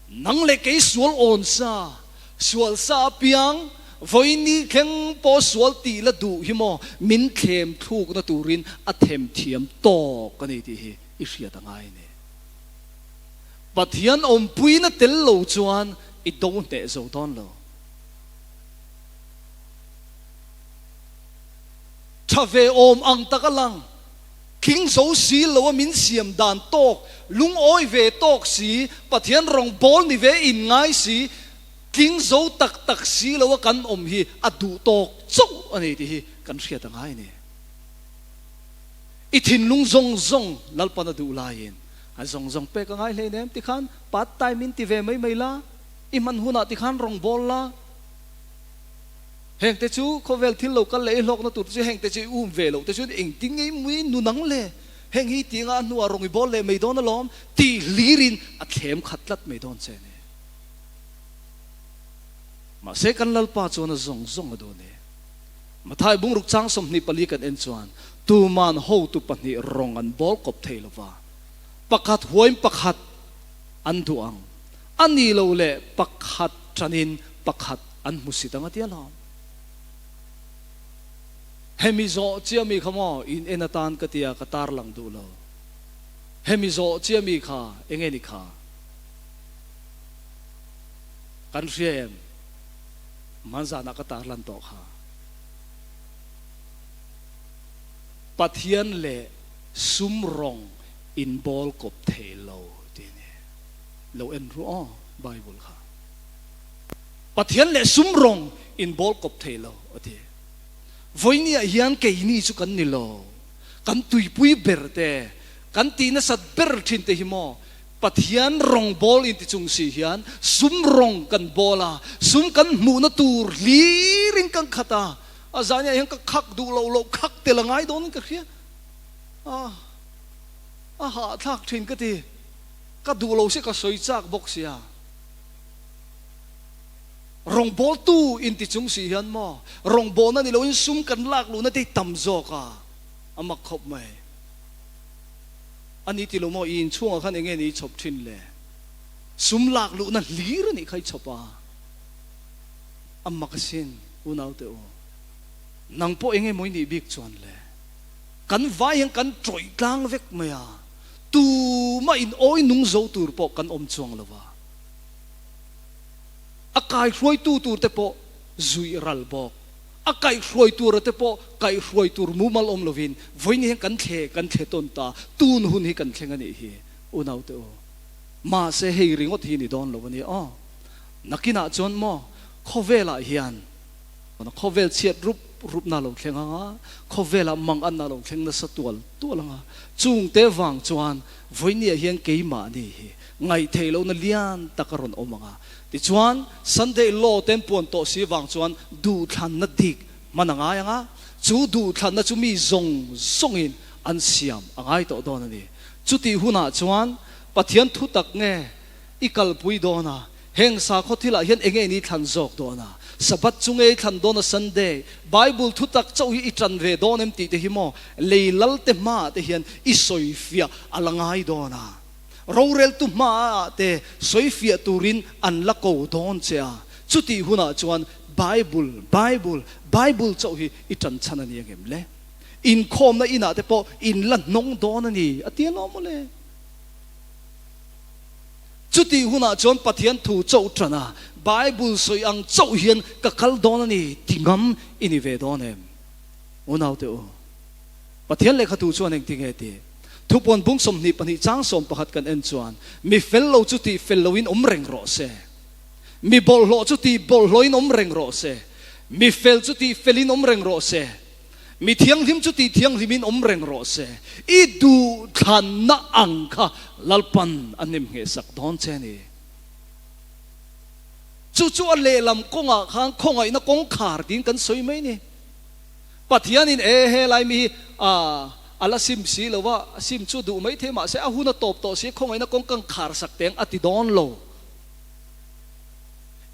Nang leh kei sual awn sa, sual sa apiang, vawiini thleng pawh sual tih la duh hi maw min thlem thlukna turin a them thiam tawk a ni tih hi i hriat a ngai a ni. Pathian awmpuina tel lo chuan i do hneh zo dawn lo. Tha ve awm ang tak a lang. Tling zo si lo a min siam dan tawk, lungawi ve tawk si, Pathian rawngbawl ni ve in ngai si, tling zo tak tak si lo a kan awm hi a duh tawk chauh a ni tih hi kan hriat a ngai a ni. I thinlung zawng zawng Lalpan a duh laiin a zawng zawng pek a ngai hleinem tikhan part time in ti ve mai mai la, i hman hunah tikhan rawngbawl la. Heng te chu khawvel thil lo kal leh i hlawkna tur te chu heng te chu i um ve loh te chuan engtin nge i mui nun ang le? Heng hi tih anga a hnuah rawng i bawl leh mai dawn alawm tih hlirin a thlem khat tlat mai dawn che a ni. Mahse kan Lalpa chuan a zawng zawng a duh a ni. Mathai bungruk chang 24 kan en chuan tuman hotu pahnih rawng an bawl kawp thei lova, pakhat huain pakhat an duh ang. A ni lo leh pakhat tanin pakhat an hmu si dang a ti alawm. Hemi zawh chiah mi kha maw in en atan ka tia ka tarlang duh lo. Hemi zawh chiah mi kha enge ni kha? Kan hria em? Hmanzanah ka tarlan tawh kha. Pathian leh sum rawng in bawl kawp thei lo ti a ni. Lo en ru aw Bible kha. Pathian leh sum rawng in bawl kawp thei lo a ti. Vawinia hian keini chu kan ni lo. Kan tuipui ber te, kan tih nasat ber thin te hi maw Pathian rawng bawl in ti chung si hian sum rawng kan bawl a, sum kan hmuhna tur hlirin kan khat a, a zania hian ka khak duh loh loh khak tel a ngai dawnin ka hria. A a hahthlak thin ka ti. Ka duh lo si ka sawi chak bawk sia. Rawngbawltu in ti chung si hian maw rawngbawlna ni loin sum kan lak luhna te hi tam zawk a, a mak khawp mai. A ni ti lo maw i inchhungah khan enge ni i chhawp thin le? Sum lak luhna hlir a nih kha i chhawp a, a mak asin unaute u. Nang pawh enge maw i nih bik chuan le? Kan vai hian kan tawih tlang vek mai a. Tumah in awi nung zo tur pawh kan awm chuang lo va, a kaihruaitu tur te pawh zuih ral bawk, a kaihhruai tura te pawh kaihhruai tur mumal awm lovin vawiin hian kan thle kan thle tawn ta, tun hun hi kan thleng a nih hi unaute u. Mahse hei ringawt hi ni dawn lo a ni aw. Nakinah chuan maw khawvelah hian Khawvel chhiat rup rupna lo thleng ang a, khawvelah manganna lo thleng nasa tual tual ang a. Chungte vang chuan vawinia hian keimahni hi ngaihtheih lohna lian tak a rawn awm ang a. Tichuan, Sunday Law ten puan tawh si vang chuan duhthlanna dik hman a ngai ang a, chu duhthlanna chu mi zawng zawngin an siam a ngai tawh dawn a ni. Chutih hunah chuan Pathian thutak nge i kalpui dawn a, Heng sakhaw thilah hian enge in i thlan zawk dawn a? Sabbath chu nge i thlan dawn a Sunday? Bible thutak chauh hi i tan ve dawn em tih te hi maw lei lal te hmaah te hian i sawifiah a la ngai dawn a. Roreltu hmaah te sawifiah turin an la ko dawn che a. Chutih hunah chuan Bible, Bible, Bible chauh hi i ṭan chhan a ni angem le? Inkhawmna inah te pawh in la hnawng dawn a ni, a ti alawm mawle. Chutih hunah chuan Pathian thu chauh ṭan a, Bible sawi ang chauh hian ka kal dawn a ni ti ngam i ni ve dawn em? Unaute u, Pathian lehkha thu chuan engti nge tih? Thupuan bung 22 chang 11 kan en chuan, Mi fel lo chu tih fel loin awm reng rawh se. Mi bawlhhlawh chu tih bawlhhlawhin awm reng rawh se. Mi fel chu tih felin awm reng rawh se. Mi thianghlim chu tih thianghlimin awm reng rawh se. I duhthlanna ang kha Lalpan a hnemnghehsak dawn che a ni. Chu chu a lehlam kawngah khan khawngaihna kawngkhar tiin kan sawi mai a ni. Pathianin e he lai mi hi a la sim si lo a, sim chu duh mai thei mahse a hun a tawp tawh si khawngaihna kawng kan kharsak teng a ti dawn lo.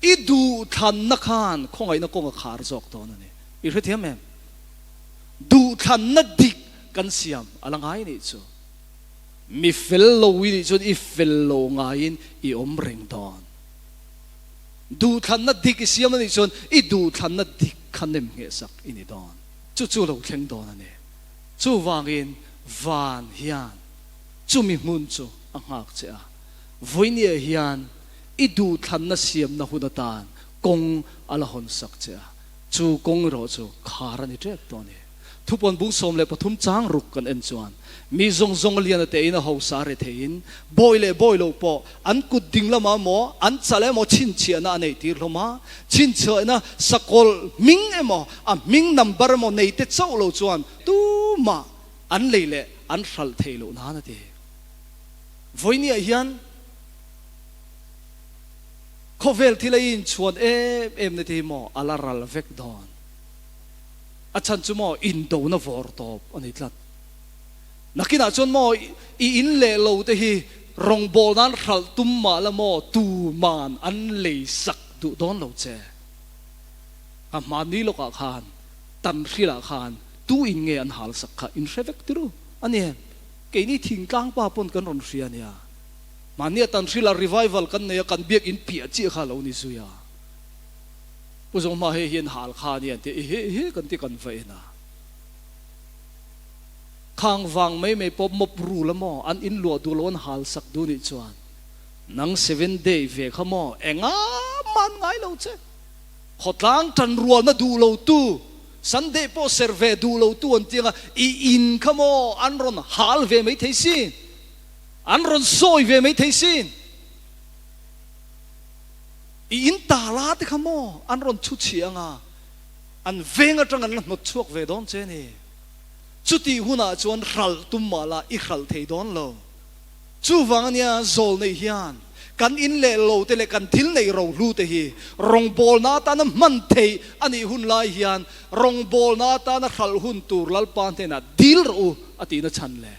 I duhthlanna khan khawngaihna kawng a khar zawk dawn a ni. I hrethiam em? Duhthlanna dik kan siam a la ngai nih chu. Mi fel lo i nih chuan i fel lo ngaiin i awm reng dawn. Duhthlanna dik i siam a nih chuan i duhthlanna dik kha nem nghehsak i ni dawn. Chu chu lo thleng dawn a ni. Chuvangin van hian chumi hmun chu a nghak che a. Vawinia hian i duhthlanna siamna hun atan kawng a la hawnsak che a. Chu kawng erawh chu khar a ni tep tawh a ni. Thupawn bung 13 chang ruk kan en chuan mi zawng zawng a lian a tein a hausa a re theiin bawi leh bawi lo pawh an kut ding lamah emaw an chal emaw chhinchhiahna a neih tir hlawm a, chhinchhiahna sakawlh hming emaw a hming number emaw nei te chauh lo chuan tumah an lei leh an hralh thei loh nan a ti. Vawinia hian khawvel thil a inchhuan em em na te hi maw a la ral vek dawn. A chhan chu maw indona vawr tawp a ni tlat. Nakinah chuan maw i in leh lo te hi rawngbâwl nan hralh tum mah la maw tuman an lei sak duh dawn lo che. A hmanni lawkah khan tan hrilah khan tu in nge an hal sak kha in hre vek tirh a ni em? Keini thingtlang pa pawn kan rawn hria nia. Mahnia tan hrilah revival kan nei a kan biak in piah chiah kha lo ni zui a. Pu Zawngma hei hian hal kha ania an ti a, i he i he kan ti kan va en a. Khang vang mai mai pawh mawp rul a maw an in luah duh lo an hal sak duh nih chuan nang seven day ve kha maw enga man ngai lo che. Khawtlang tan rualna duh lo tu Sunday pawh ser ve duh lo tu an ti anga i in kha maw an rawn hal ve mai thei sin an rawn sawi ve mai thei sin. I in tala te kha maw an rawn chhu chhi anga an veng atang an la hnawt chhuak ve dawn che ni. Chutih hunah chuan hralh tum mah la i hralh thei dawn lo. Chuvang ania zawl neih hian kan in leh lo te leh kan thil neih rohlu te hi rawngbawlna atana hman theih a nih hun lai hian rawngbawlna atana hralh hun tur Lalpa hnenah dil rawh u a tihna chhan le.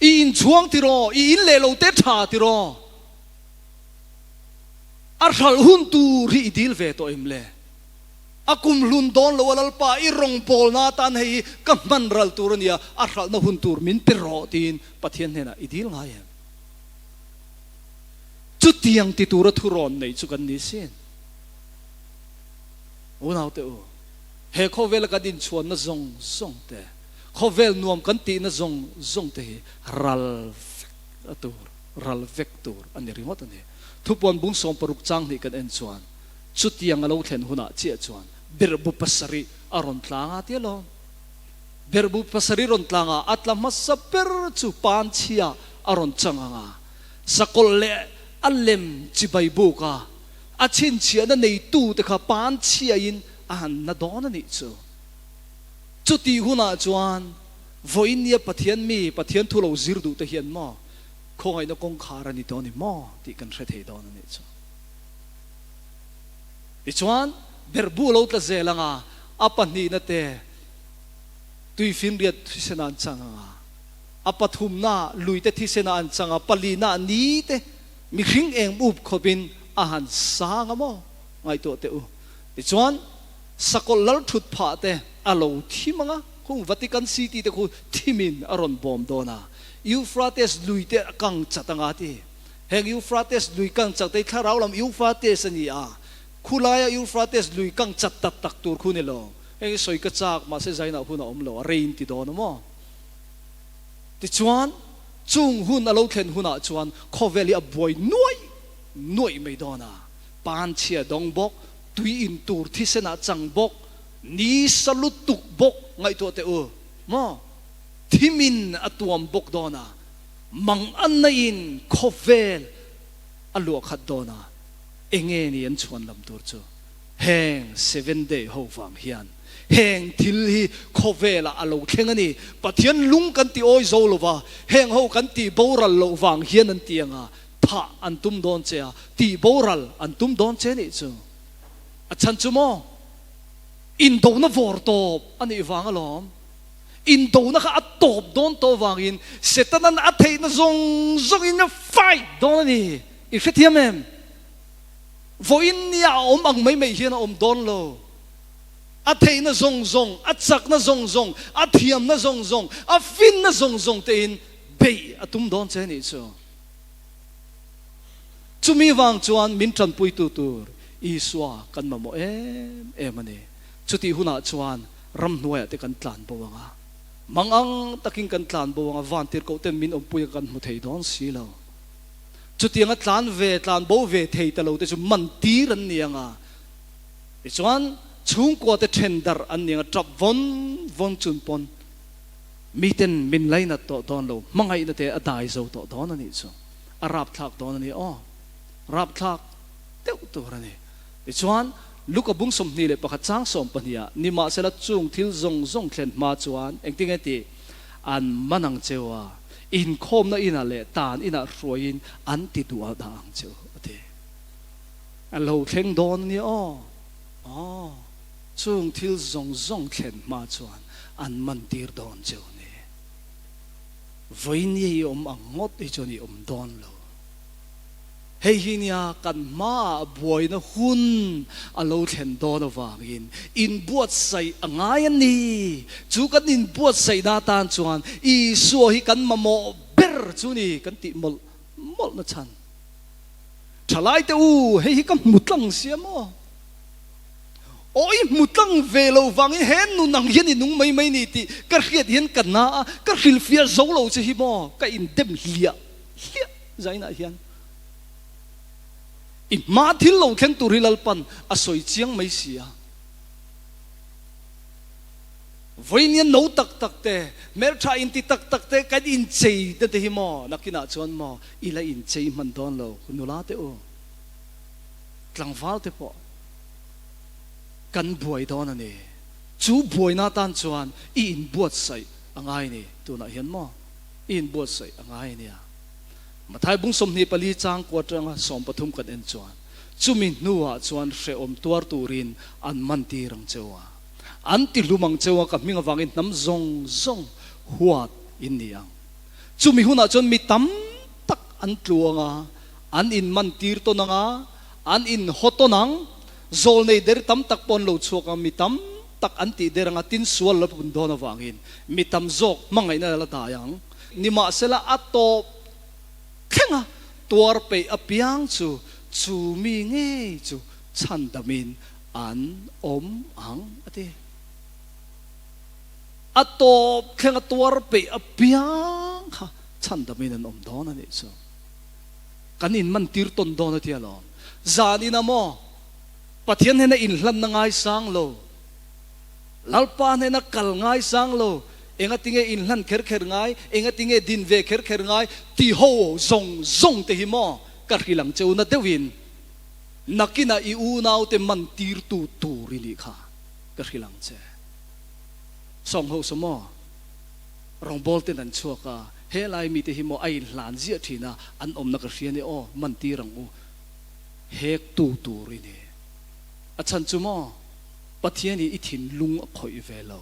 I inchhuang tiraw? I in leh lo te tha tiraw? A hralh hun tur hi i dil ve tawh em le? A kum hlun dawn lo a Lalpa, i rawngbawlna atan hei hi ka hman ral tur a nia, a hralhna hun tur min pe rawh tiin Pathian hnenah i dil ngai em? Chutiang ti tura thurawn nei chu kan ni sin. Unaute u, he khawvela kan inchhuanna zawng zawng te, khawvel nuam kan tihna zawng zawng te hi ral vek a tur, ral vek tur a ni ringawt a ni. Thupuan bung 60 chang hnih kan en chuan chutiang a lo thlen hunah chiah chuan berhbu pasarih a rawn tlang a tia lawm. Berhbu pasarih rawn tlang a, a tla hmasa ber chu panchhia a rawn chang ang a, sakawlh leh a lem chibai buk a, a chhinchhiahna neitute kha panchhiain a han na dawn a nih chu. Chutih hunah chuan vawinia Pathian mi, Pathian thu lo zir duh te hian maw khawngaihna kawngkhar a ni dawn i maw tih kan hre thei dawn a nih chu. Tichuan, berhbu lo tla zel anga a pahnihna te tuifinriat thisen ah an chang anga, a pathumna lui te thisen ah an chang a, palina ni te mihring eng up khawpin a han sang a maw ngaihtuah teh u. Tichuan, Sakawlh lal thut phah te a lo thim ang a, khung Vatican City te khu thimin a rawn bawm dawn a, Euphrates lui te a kang chat ang a ti. Heng Euphrates lui kang chat te hi thlarau lam Euphrates a ni a, Khulaia Euphrates lui kang chat tak tak tur khu ni lo. Heng hi sawi ka chak, mahse zainah hun a awm lo, a rei in ti dawn a maw? Tichuan, chung hun a lo thlen hunah chuan khawvel hi a buai nuaih nuaih mai dawn a. Panchhia dawng bawk, tui in tur thisenah chang bawk, ni sa lutuk bawk ngaihtuah teh u maw? Thimin a tuam bawk dawn a, mang anna in khawvel a luah khat dawn a, enge ni an chhuan lam tur chu? Heng Seven Day ho vang hian heng thil hi khawvelah a lo thleng a ni. Pathian lung kan ti awi zo lo va, heng ho kan tih boral loh vang hian an ti ang a, thah an tum dawn che a, tih boral an tum dawn che nih chu. A chhan chu maw? Indona vawr tawp a nih vang alawm. Indona kha a tawp dawn tawh vangin Setanan a theihna zawng zawngin a fight dawn a ni. I hrethiam em? Vawiin nia a awm ang mai mai hian a awm dawn lo. A theihna zawng zawng, a chakna zawng zawng, a thiamna zawng zawng, a finna zawng zawng tein beih a tum dawn che nih chu. Chumi vang chuan min tanpuitu tur Isua kan mamawh em em a ni. Chutih hunah chuan ramhnuaiah te kan tlan bo ang a, mangang takin kan tlan bo ang a, vantirhkoh ten min awmpui a kan hmu thei dawn si lo. Chutianga tlan ve, tlan bo ve thei ta lo te chu man tir an ni ang a, tichuan chhungkua te then darh an ni ang a, tap vawn vawn chun pawn miten min lainat tawh dawn lo, hmangaihna te a dai zo tawh dawn a nih chu, a rapthlak dawn a ni aw, rapthlak deuh tur a ni. Tichuan Luka bung 21 chang 12 ah nimahsela chung thil zawng zawng thlen hma chuan engtinge tih an man ang cheu a, inkhawmna inah leh tan inah hruaiin an ti duh a dah ang cheu, a ti. A lo thleng dawn a nia aw. Aw, chung thil zawng zawng thlen hma chuan an man tir dawn cheu a ni. Vawinia i awm ang ngawt hi chuan i awm dawn lo. Hei hi nia kan hmaah buaina hun a lo thlen dawn avangin inbuatsaih a ngai a ni. Chu kan inbuatsaihna atan chuan Isua hi kan mamawh ber chu ni kan tih mawlh mawlhna chhan. Thalaite u, hei hi ka hmu tlang sia maw? Aw i hmu tlang ve lo vangin he nun ang hian i nung mai mai ni tih ka hriat hian ka na a, ka hrilhfiah zo lo che hi maw? Ka indem hliah hliah zainah hian i hma thil lo thleng tur hi Lalpan a sawi chiang mai si a. Vawinia no tak tak te, hmeltha inti tak tak te kan inchei na te hi maw nakinah chuan maw i la inchei hman dawn lo nula te u, tlangval te pawh kan buai dawn a ni. Chu buaina tan chuan i inbuatsaih a ngai ni tunah hian maw. I inbuatsaih a ngai a nia. Mathai bung 24 chang kua atanga 13 kan en chuan, chumi hnuah chuan hrehawm tuar turin an man tir ang cheu a, an ti hlum ang cheu a, ka hming avangin hnam zawng zawng huat in ni ang. Chumi hunah chuan mi tam tak an tlu ang a, an inman tir tawn ang a, an inhaw tawn ang, zawlnei der tam tak pawh an lo chhuak ang, mi tam tak an tih der anga tin sual la pun dawn avangin mi tam zawk hmangaihna la dai ang. Nimahsela a tawp thleng a tuar peih apiang chu chu mi ngei chu chhandamin an awm ang a ti. A tawp thleng a tuar peih apiang kha chhandamin an awm dawn a nih chu. Kan inman tir tawn dawn a ti alawm. Zanin a maw? Pathian hnena inhlanna ngaisang lo, Lalpa hnena kal ngaisang lo, engatinge inhlan kher kher ngai, engatinge din ve kher kher ngai ti ho zawng zawng te hi maw ka hrilh ang che u na deuhin nakinah i unaute man tirtu tur i nih kha ka hrilh ang che. Sawng ho saw maw rawngbawl ten an chhuak a, helai mite hi maw a inhlan ziah thin a, an awmna ka hria ni aw man tir ang u. Hek tu tur i ni. A chhan chu maw, Pathian hi i thinlung a khawih ve lo.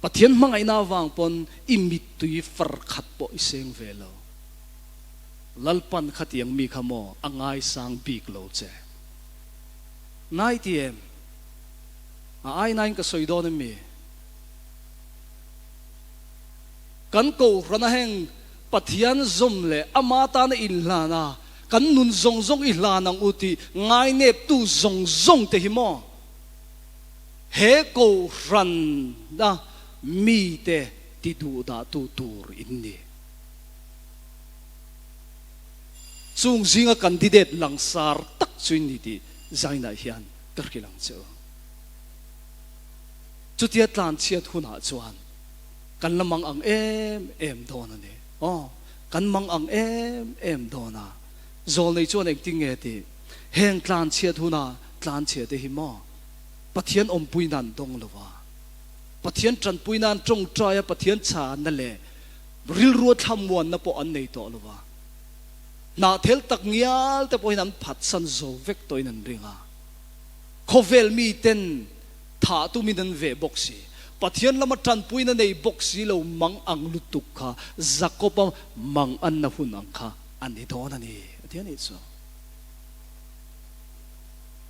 Pathian hmangaihna avang pawn i mittui far khat pawh i seng ve lo. Lalpan khatiang mi kha maw a ngaisang bik lo che. Ngai ti em? A ainain ka sawi dawn em mi? Kan kohhrana heng Pathian zawm leh ama tana inhlana. kan nun zawng zawng i hlan ang u tih ngaineptu zawng zawng te hi maw he kohhrana mite ti duhdahtu tur in ni. Chung zinga candidate langsar tak chu in ni tih zainah hian ka hrilh ang che u. Chutia tlanchhiat hunah chuan kan la mang ang em em dawn a ni. Aw, kan mang ang em em dawn a. Zawlnei chuan engtin nge tih? Heng tlanchhiat huna tlanchhia te hi maw Pathian awmpui nan dawng lo a, Pathian tanpui nan tawngtai a Pathian chhanna leh rilrua thlamuanna pawh an nei tawh lo a. Hnahthel tak ngial te pawhin an phatsan zo vek tawhin an ring a. Khawvel miten Thah tumin an veh bawk si. Pathian lama tanpuina nei bawk si lo mang ang lutuk kha Jakob-a mang anna hun ang kha a ni dawn a ni, a ti a nih chu.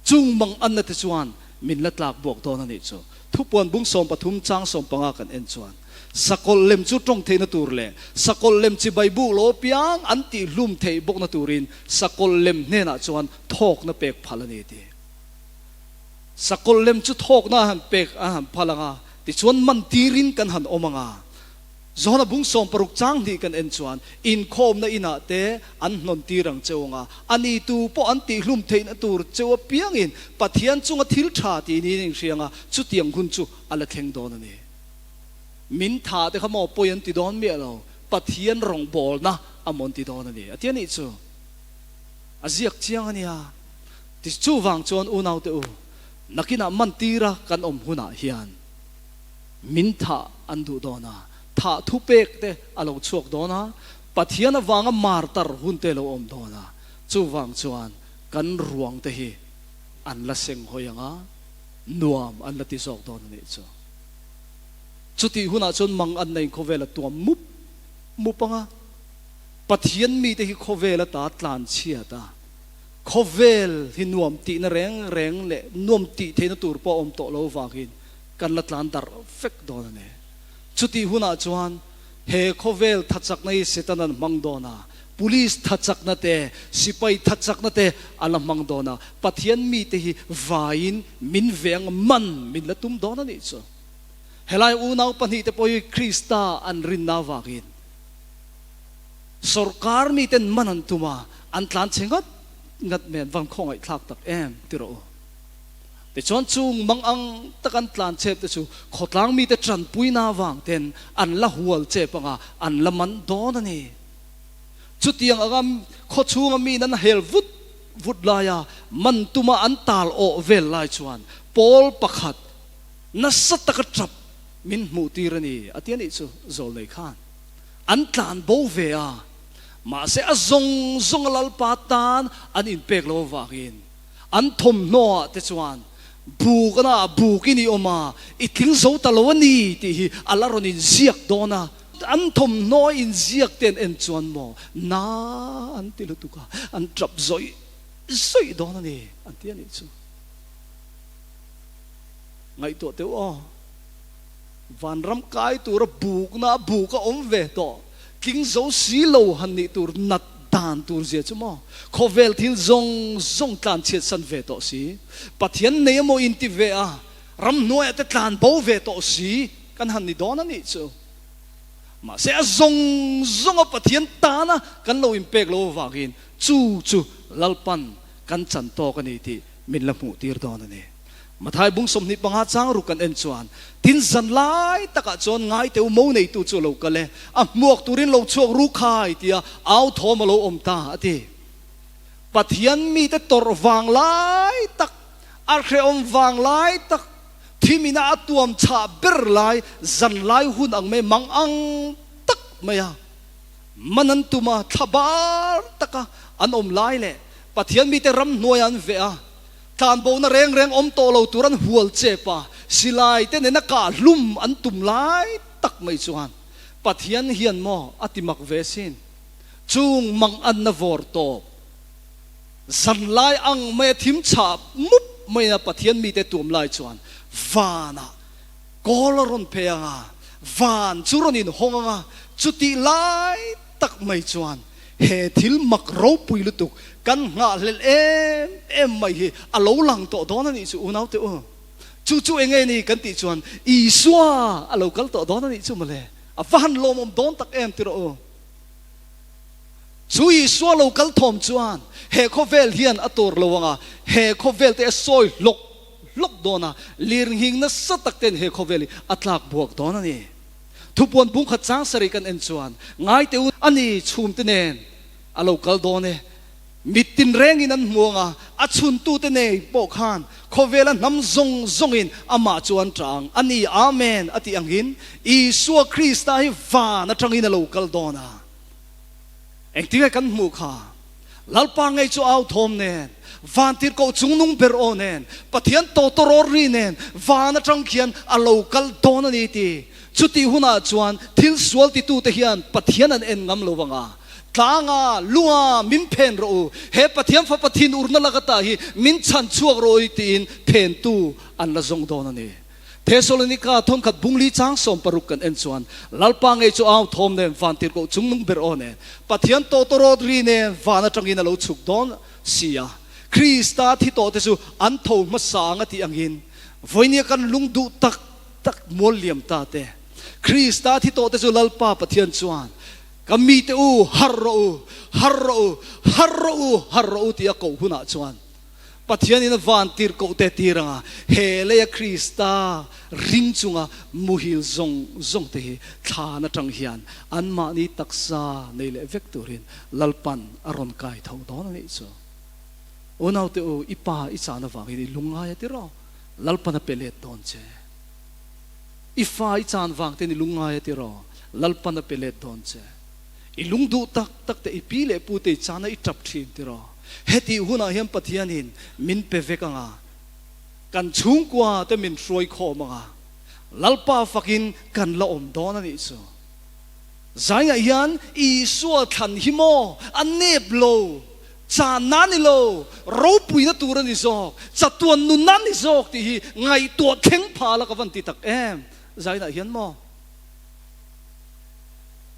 Chung mang anna te chuan min la tlak buak dawn a nih chu. Thupuan bung 13 chang 15 kan en chuan sakawlh lem chu tawng theihna tur leh sakawlh lem chibai buk lo apiang an tihhlum theih bawkna turin sakawlh lem hnenah chuan thawkna pek phal a ni ti. Sakawlh lem chu thawkna a han pek a han phal ang a, tichuan man tirin kan han awm ang a. Johana bung 60 chang hnih kan en chuan inkhawmna inah te an hnawn tir ang cheu ang a, a ni tu pawh an tihhlum theihna tur cheu apiangin Pathian chunga thil tha tih niin inhria ang a, chutiang hun chu a la thleng dawn a ni. Min tha te kha maw pawi an ti dawn miah lo, Pathian rawngbawlna a mawn ti dawn a ni a ti a nih chu. A ziak chiang a nia. Ti chuvang chuan unaute u, nakinah mantira kan awm hunah hian min thah an duh dawn a, thah thupek te a lo chhuak dawn a, Pathian avanga martar hun te lo awm dawn a, chuvang chuan kan ruang te hi an la seng hawi ang a, nuam an la ti zawk dawn a nih chu. Chutih hunah chuan mang an nei khawvel a tuam mup mup ang a, Pathian mite hi khawvel ata tlanchhiat a, Khawvel hi nuam tihna reng reng leh nuam tih theihna tur pawh a awm tawh lo vangin kan la tlan darh vek dawn a ni. Chutih hunah chuan he khawvel thachakna hi Satan an hmang dawn a, police thachakna te, sipai thachakna te a la hmang dawn a, Pathian mite hi vaiin min veng man min la tum dawn a nih chu. Helai unau pahnihte pawh hi Krista an rinna avangin Sorkar miten man an tum a, an tlan chhe ngat ngat mai, an van khawngaihthlak tak em ti rawh u. Tichuan chung mang ang tak an tlan chep te chu khawtlang mite tanpuina avang ten an la hual chep anga an la man dawn a ni. Chutiang anga khawchhunga miin an hel vut vut laia man tuma an tal awh vel lai chuan pawl pakhat nasa taka tap min hmuh tir a ni a ti a nih chu Zawlnei khan. An tlan bo ve a, mahse a zawng zawng a Lalpa tan an inpek lo avangin an thawmhnaw ah te chuan buk a na buk in i awm a, i tling zo ta lo a ni tih hi a la rawn inziak dawn a. An thawmhnaw a inziak te an en chuan maw na an ti lutuk a, an tap zawih zawih dawn a ni an ti a nih chu. Ngaihtuah teuh aw. Vanram kai tura bukna a buk a awm ve tawh, tling zo si lo han nih tur nat dan tur zia chu maw? Khawvel thil zawng zawng tlan chhiatsan ve tawh si, Pathian nei emaw inti ve a, ramhnuaiah te tlan bo ve tawh si kan han ni dawn a nih chu. Mahse a zawng zawnga Pathian tana kan lo inpek lo avangin chu chu Lalpan kan chan tawk a ni tih min la hmuh tir dawn a ni. Mathai bung 25 chang ruk kan en chuan, Tin zan lai takah chuan ngaiteu mo neitu chu a lo kal e, a hmuak turin lo chhuak ru khai tia au thawm a lo awm ta a ti. Pathian mite tawrh vang lai tak, a hrehawm vang lai tak, thimina a tuam chhah ber lai zan lai hun ang mai mang ang tak mai a man an tum a, thla bar taka an awm lai leh Pathian mite ramhnuaiah an veh a, Tlanbohna reng reng awm tawh lo tur an hual chep a, silai te nena kah hlum an tum lai tak mai chuan Pathian hian maw a ti mak ve sin. Chung mang anna vawr tawp zan lai ang mai a thim chhah mup mai a Pathian mite tuam lai chuan vanah kawl a rawn phei ang a, van chu rawn inhawng ang a, chutih lai tak mai chuan he thil mak ropui lutuk. Kan nghahhlelh em em mai hi a lo lang tawh dawn a nih chu unaute u. Chu chu enge ni kan tih chuan Isua a lo kal tawh dawn a nih chu mawle. A va han lawmawm dawn tak em ti rawh u. Chu Isua lo kal thawm chuan he khawvel hian a tur lo ang a, he khawvel te a sawi hlawk hlawk dawn a, lirnghing nasa tak ten he khawvel hi a tlak buak dawn a ni. Thupuan bungkhat chang sarih kan en chuan ngaite u a ni chhumte nen a lo kal dawn e. Mit tinrengin an hmu ang a, a chhuntute nei pawh khan khawvela hnam zawng zawngin amah chu an ṭah ang a ni. Amen a tih angin Isua Krista hi van aṭangin a lo kal dawn a. Engtinge kan hmuh kha? Lalpa ngei chu au thawm nen, van tirhkoh chungnung ber aw nen, Pathian tawtawrawr ri nen van aṭang khian a lo kal dawn a ni ti. Chutih hunah chuan thil sual titute hian Pathian an en ngam lo vang a. Tlanga, lunga min phen rawh u, he Pathian Fapa thin urna laka tah hi min chhan chhuak rawh u tiin phentu an la zawng dawn a ni. Thesalonika thawnkhat bungli chang 16 kan en chuan Lalpa ngei chu au thawm nen van tirhkoh chungnung ber aw nen Pathian tawtawrawt ri nen van atangin a lo chhuk dawn si a, Krista thi tawhte chu an tho hmasa ang a tih angin vawinia kan lung duh tak tak mual liam ta te Krista thi tawhte chu Lalpa Pathian chuan Ka mite u, har rawh u, har rawh u, har rawh u, har rawh u tih a koh hunah chuan Pathianin a van tir koh te tir anga he leia Krista ring chunga muhil zawng zawng te hi thlan atang hian anmahni taksa nei leh vek turin Lalpan a rawn kai tho dawn a nih chu. Unaute u, i pa i chan avangin i lungngai a ti rawh, Lalpan a pe let dawn che. I fa i chan vang ten i lungngai a ti rawh, Lalpan a pe let dawn che. I lung duh tak tak te i pi leh pu te i chan a i tap thin ti rawh. Hetih hunah hian Pathianin min pe vek ang a, kan chhungkua te min hruai khawm ang a, Lalpa fakin kan la awm dawn a nih chu. Zaingah hian Isua thlan hi maw a nep lo Chan na ni lo, ropuina tur a ni zawk, chatuan nunna a ni zawk tih hi ngaihtuah thleng pha la ka van ti tak em? Zainah hian maw?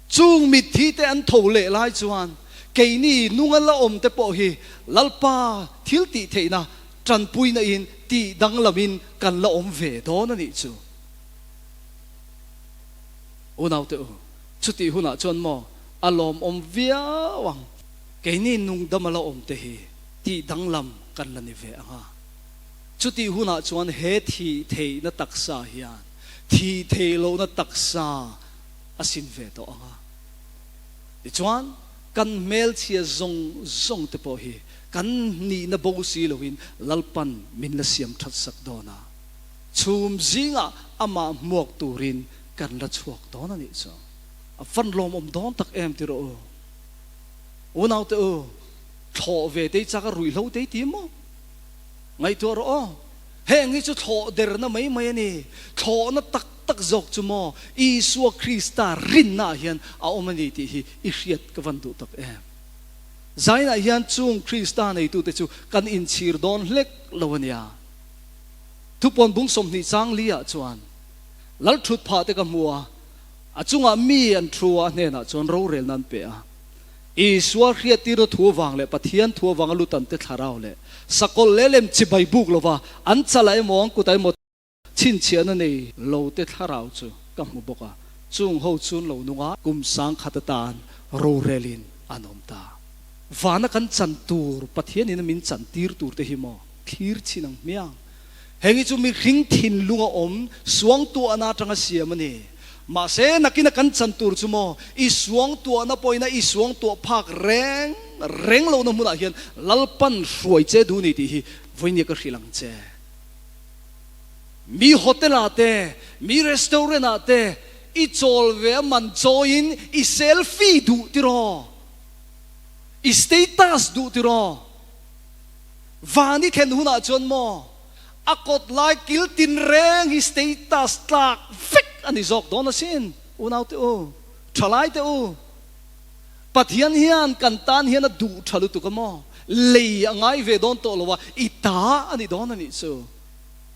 Chung mitthi te an tho leh lai chuan keini nunga la awm te pawh hi Lalpa thil tih theihna tanpuina in tih danglamin kan la awm ve dawn a nih chu. Unaute u, chutih hunah chuan maw a lawmawm viau ang. Keini nungdam a la awm te hi tih danglam kan la ni ve ang a. Chutih hunah chuan he thih theihna taksa hian thih theih lohna taksa a sin ve tawh ang a. Tichuan, kan hmelchhia zawng zawng te pawh hi kan nihna bo si loin Lalpan min la siam that sak dawn a. Chhum zingah amah hmuak turin kan la chhuak dawn a nih chu. A van lawmawm dawn tak em ti rawh u. Unaute u, thlawh ve tei chak a ruihhlo tei ti maw? Ngaihtuah rawh aw. Heng hi chu thlawh derna mai mai a ni. Thlawhna tak tak zawk chu maw Isua Krista rinnaah hian a awm a ni tih hi i hriat ka van duh tak em. Zainah hian chung Krista neitute chu kan inchhir dawn hlek lo a nia. Thupawn bung 20 chang li ah chuan Lalthut phah te ka hmu a, A chungah mi an thu a, a hnenah chuan rorelna an pe a. Isua hriattirna thu avang leh Pathian thu avanga lutante thlarau leh sakawlh leh lem chibai buk lova an chalah emaw an kutah emaw chhinchhiahna nei lote thlarau chu ka hmu bawk a. Chung ho chun lo nunga kum 1000 atan rorelin an awm ta. Vana kan chan tur Pathianin a min chan tir turte hi maw thlir chin ang hmiang. Heng hi chu mihring thinlunga awm suangtuahna atanga siam a ni. Mahse, nakina kan chan tur chu maw, i suangtuahna pawhin a i suangtuah phak reng reng lohna hmunah hian Lalpan hruai che duh ni tih hi vawinia ka hrilh ang che. Mi hotel-ah te, mi restaurant-ah te i chawl ve a man chawiin i selfie duh tiraw? I status duh tiraw? Van i thlen hunah chuan maw a kawt lai kil tin reng hi status tlak vek a ni zawk dawn asin unaute u, thalaite u. Pathian hian kan tan hian a duh tha lutuk a maw, lei a ngai ve dawn tawh lo a, i ta a ni dawn a nih chu.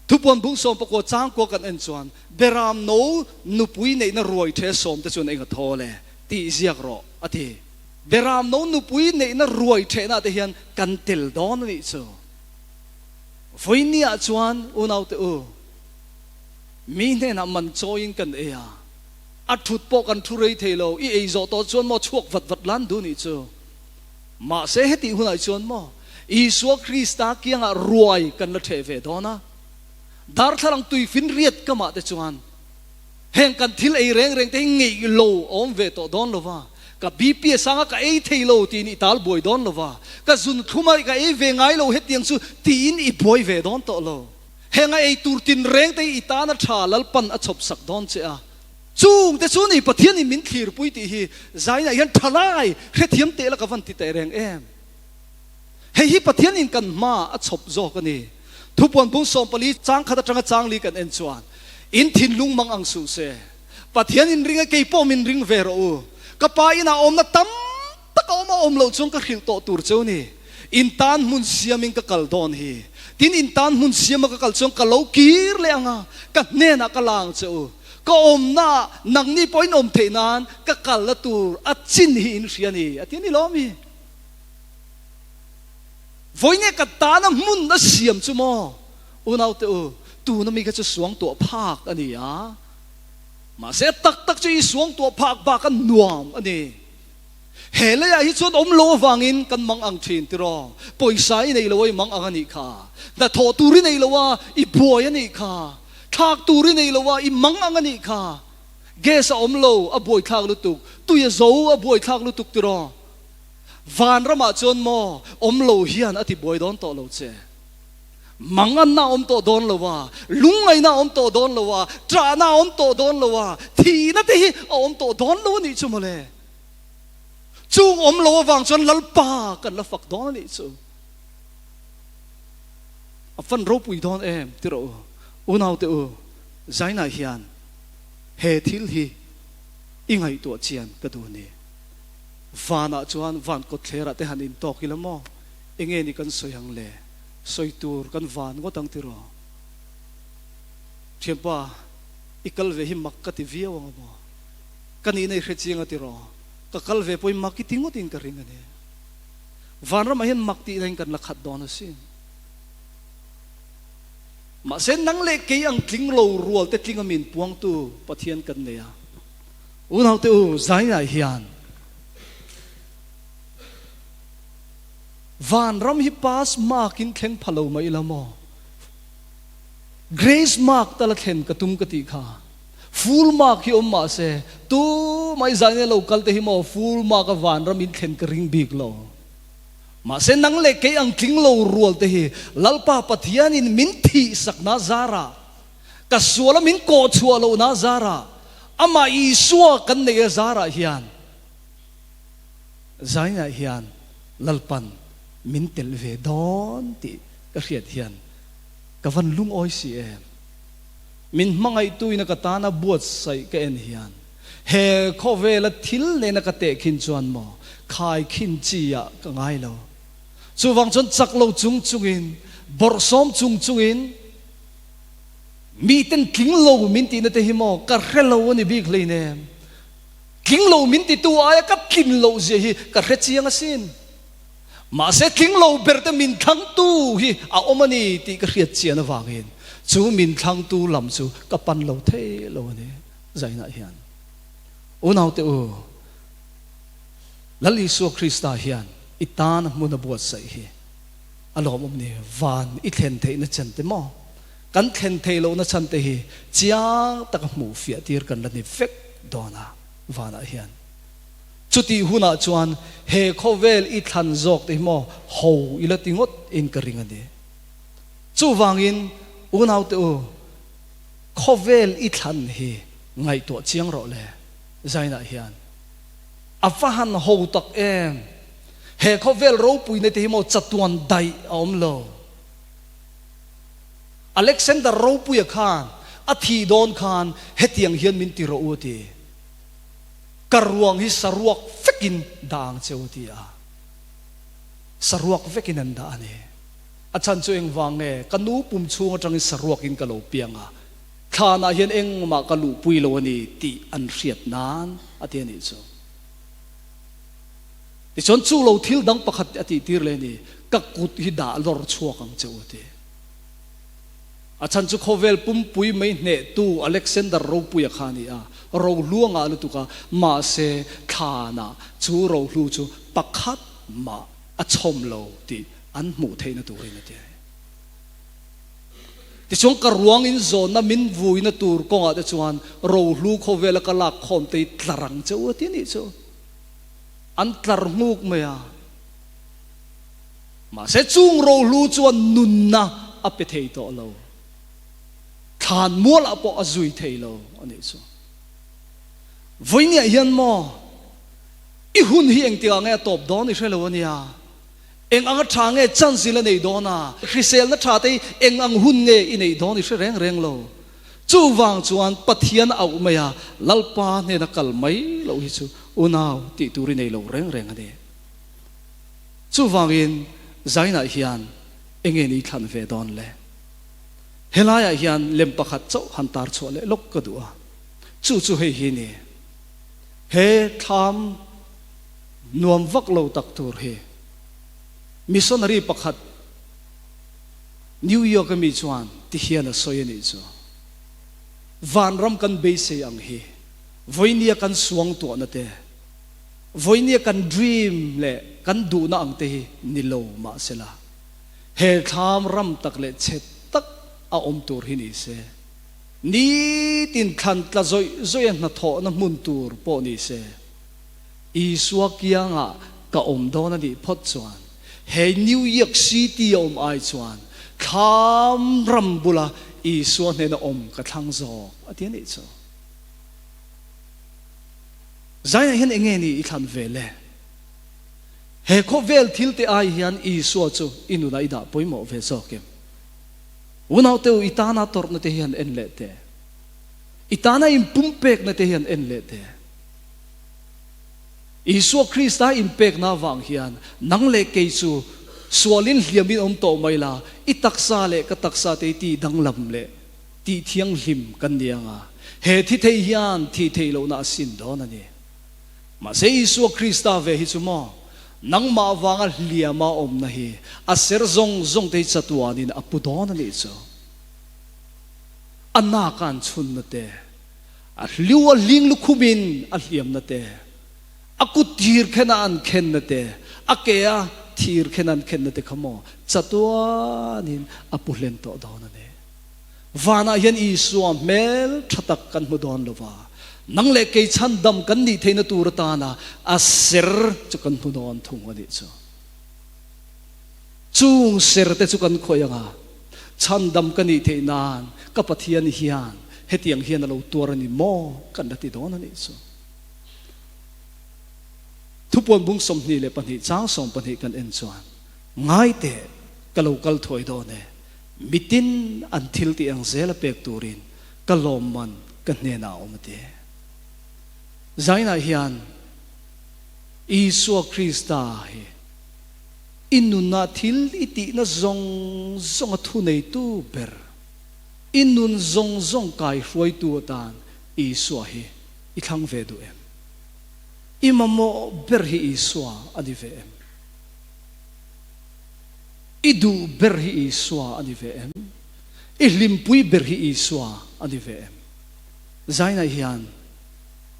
Thupuan bung 19 changkua kan en chuan Beram no nupui neihna ruai the sawm te chuan eng a thawl e tih ziak rawh a ti. Beramno nupui neihna ruai ṭhehnaah te hian kan tel dawn a nih chu. Vawinia chuan unaute u, mi hnenah man chawiin kan ei a, a ṭhut pawh kan ṭhu rei thei lo, i ei zawh tawh chuan maw chhuak vat vat lan duh nih chu. Mahse hetih hunah chuan maw Isua Krista kiangah ruai kan la ṭheh ve dawn a, darthlalang tuifinriat kamah te chuan Heng kan thil ei reng reng te hi ngeih lo a awm ve tawh dawn lo va, ka BP a sang a ka ei thei lo tiin i tal buai dawn lo va, ka zun thlum a ka ei ve ngai lo hetiang chu tiin i buai ve dawn tawh lo. Heng a ei tur tin reng te hi i tan a tha Lalpan a chhawp sak dawn che a. Chung te chu ni Pathian in min thlirpui tih hi zainah hian thalai hrethiam teh la ka van ti teh reng em. Hei hi Pathian in kan hma a chhawp zawk a ni. Thupuan bung 14 chang khat atanga chang li kan en chuan, In thinlung mang ang suh se. Pathian in ring e kei pawh min ring ve rawh u. Ka pa inah awmna tam tak a awm a awm loh chuan ka hrilh tawh tur cheu ni. In tan hmun siamin ka kal dawn hi. Tin in tan hmun siama ka kal chuan ka lo kir leh ang a, ka hnenah ka la ang che u. Ka awmnaah nangni pawh in awm theih nan ka kalna tur a chin hi in hria ni a ti a ni lawm hi. Vawiin ka tana hmun a siam chu maw? Unaute u, tuna mi kha chu suangtuah phak a ni a, mahse a tak tak chu i suangtuah phak bak a nuam a ni. He leiah hi chuan awm lo avangin kan mang ang thin tiraw? Pawisa i nei lo a i mang ang a nih kha. Hnathawh tur i nei lo a i buai a nih kha. Thlak tur i nei lo a i mang ang a nih kha. Gas a awm lo a buaithlak lutuk, tui a zo a buaithlak lutuk tiraw? Vanramah chuan maw awm lo hian a ti buai dawn tawh lo che. Manganna a awm tawh dawn lo a, lungngaihna a awm tawh dawn lo a, ṭahna a awm tawh dawn lo a, thihna te hi a awm tawh dawn lo a nih chu mawle. Chung awm lo avang chuan Lalpa kan la fak dawn a nih chu. A fan ropui dawn em ti rawh u. Unaute u, Zainah hian he thil hi i ngaihtuah chian ka duh ni. Vanah chuan van kawtthlerah te han intawk ila maw? Enge ni kan sawi ang le? Sawi tur kan van ngawt ang tiraw? Thianpa, i kal ve hi mak ka ti viau ang a maw? Ka nihna i hre chiang a tiraw? Ka kal ve pawhin mak i ti ngawtin ka ring a ni. Vanramah hian mak tihna in kan la khat dawn asin. Mahse nang leh kei ang tling lo rual te tling a min puangtu Pathian kan nei a. Unaute u, zainah hian vanram hi pass mark in thleng pha lo mai ila maw? Grace mark tala thlen ka tum ka tih kha. Full mark hi awm mah se, tu mai zaina lo kal te hi maw full mark a vanram in thlen ka ring bik lo. Mahse nang leh kei ang tling lo rual te hi Lalpa Pathianin min thihsakna zarah Ka suala min kawh chhuah lohna zarah, amah Isua kan neih a zarah hian zainah hian Lalpan min tel ve dawn tih ka hriat hian ka van lungawi si em. Min hmangaihtuina ka tana buatsaih ka en hian he khawvela thil nena ka tehkhin chuan maw khaikhin chi ah ka ngai lo. Chuvang chuan chak lo chung chungin, bawrhsawm chung chungin, Miten tling lo min tihna te hi maw ka hre lo a ni bik hleinem. Tling lo min titu aia ka tlin loh zia hi ka hre chiang asin. Mahse tling lo ber te min thlangtu hi a awm a ni tih ka hriat chian avangin chu min thlangtu lam chu ka pan lo thei lo a ni Zainah hian. Unaute u, Lal Isua Krista hian i tan a hmun a buatsaih hi A lawmawm ni, van i thlen theihna chen te maw? Kan thlen theih lohna chhan te hi chiang taka hmuh fiah tir kan la ni vek dawn a, vanah hian. Chutih hunah chuan he khawvel i thlan zawk te hi maw ho i la ti ngawt in ka ring a ni. Chuvangin unaute u, khawvel i thlan hi ngaihtuah chiang rawh le, Zainah hian a va han ho tak em! He khawvel ropuina te hi maw chatuan daih a awm lo. Alexander ropuia khan a thih dawn khan hetiang hian min ti rawh u a ti. Ka ruang hi saruak vekin dah ang che u a ti a. Saruak vekin an dah a ni. A chhan chu engvang nge? Ka nu pum chhung atangin saruakin ka lo piang a, thlanah hian engmah ka luhpui lo a ni tih an hriat nan a ti a nih chu. Tichuan chu lo thil dang pakhat a tihtir leh a ni, Ka kut hi dah lawr chhuak ang che u a ti. A chhan chu khawvel pumpui mai hnehtu Alexander Ropuia kha a ni a, rohlu a ngah lutuk a, mahse thlanah chu rohlu chu pakhat mah a chhawm lo tih an hmuh theihna turin a ti a ni. Tichuan ka ruang in zawnna min vuina tur kawngah te chuan rohlu khawvela ka lak khawm te hi tlar ang che u a ti a nih chu. An tlar nghuk mai a. Mahse chung rohlu chuan nunna a pe thei tawh lo. Thlan mualah pawh a zui thei lo a nih chu. Vawinia hian maw i hun hi engtikah nge a tawp dawn i hre lo a nia. Eng anga tha nge chance i la nei dawn a, hriselna tha te hi eng ang hun nge i neih dawn i hre reng reng lo. Chuvang chuan Pathian a auh mai a, Lalpa hnena kal mai loh hi chu unau tih tur i nei lo reng reng a ni. Chuvangin Zainah hian enge ni thlan ve dawn le? Helaiah hian lem pakhat chauh han tar chhuah leh lawk ka duh a, chu chu hei hi ni. He thlam nuam vak lo tak tur hi missionary pakhat New York a mi chuan ti hian a sawi a nih chu. Vanram kan beisei ang hi vawinia kan suangtuahna te, vawinia kan dream leh kan duhna ang te hi ni lo mahsela he thlam ram tak leh chhe tak a awm tur hi ni se. Nitin thlan tla zawih zawih a hnathawhna hmun tur pawh ni se. Isua kiangah ka awm dawn a nih phawt chuan he New York City a awm ai chuan thlam ram bula Isua hnena awm ka thlang zawk a ti a nih chu. Zainah hian enge ni i thlan ve le? He khawvel thil te ai hian Isua chu i nunah i dah pawimawh ve zawk em? Unaute u i tana tawrhna te hian en leh teh. I tana inpumpekna te hian en leh teh. Isua Krista inpekna avang hian nang leh kei chu sualin hliamin awm tawh mai la, i taksa leh ka taksa te hi tih danglam leh tih thianghlim kan ni ang a, he thi thei hian thih theih lohna a sin dawn a ni. Mahse Isua Krista ve hi chu maw, nangmah avanga hliama awmna hi a ser zawng zawng te hi chatuanin a pu dawn a nih chu. A nak a an chhunna te. A hliu a hling lukhumin a hliamna te, a kut thir khena an khenna te, a ke a thir khena an khenna te kha maw chatuanin a pu hlen tawh dawn a ni. Vanah hian Isua hmel tha tak kan hmu dawn lo va, nang leh kei chhandam kan nih theihna tur atana a ser chu kan hmu dawn thung a nih chu. Chung ser te chu kan khawih ang a, Chhandam ka nih theih nan ka Pathian hian hetiang hian a lo tuar a ni maw kan la ti dawn a nih chu. Thupuan bung 22 chang 12 kan en chuan, Ngai teh, ka lo kal thuai dawn e, mitin an thil tih ang zel a pek turin ka lawmman ka hnenah a awm a ti. Zainah hian Isua Krista hi I nunah thil i tihna zawng zawnga thuneitu ber, i nun zawng zawng kaihruaitu atan Isua hi i thlang ve duh em? I mamawh ber hi Isua a ni ve em? I duh ber hi Isua a ni ve em? I hlimpui ber hi Isua a ni ve em? Zainah hian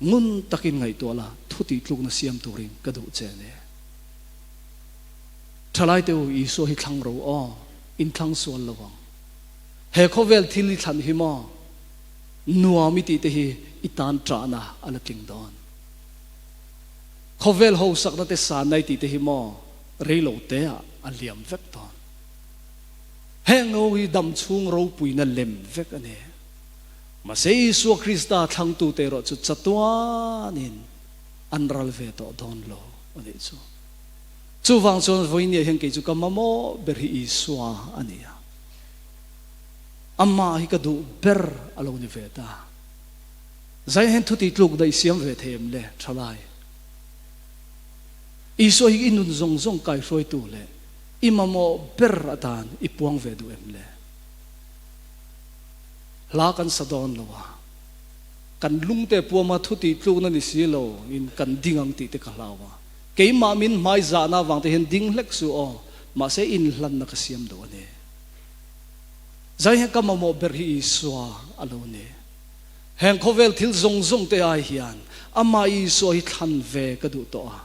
ngun takin ngaihtuah la, thu tihtlukna siam turin ka duh che nia. Thalai te u, Isua hi thlang ro aw, in thlang sual lo ang. He khawvel thil i thlan hi maw, nuam i tih te hi i tan ṭahna a la tling dawn. Khawvel hausakna te sanna i tih te hi maw, rei lo te ah a liam vek dawn. Heng ho hi dam chhung ropuina lem vek a ni. Mahse Isua Krista thlangtute erawh chu chatuanin an ral ve tawh dawn lo a nih chu. Chuvang chuan vawinia hian kei chu ka mamawh ber hi Isua a ni a. Amah hi ka duh ber a lo ni ve ta. Zai hian thuti tluk daih siam ve thei em le thalai? Isua hi i nun zawng zawng kaihruaitu leh i mamawh ber atan i puang ve duh em le? Hla kan sa dawn lo a. Kan lungte puama thu tih tlukna ni si lo in kan ding ang tih te ka hlau a. Keimah min hmaizahna avang te hian ding hlek suh aw, mahse inhlanna ka siam duh a ni. Zai hian ka mamawh ber hi Isua a lo ni. Heng khawvel thil zawng zawng te ai hian amah Isua hi thlan ve ka duh tawh a.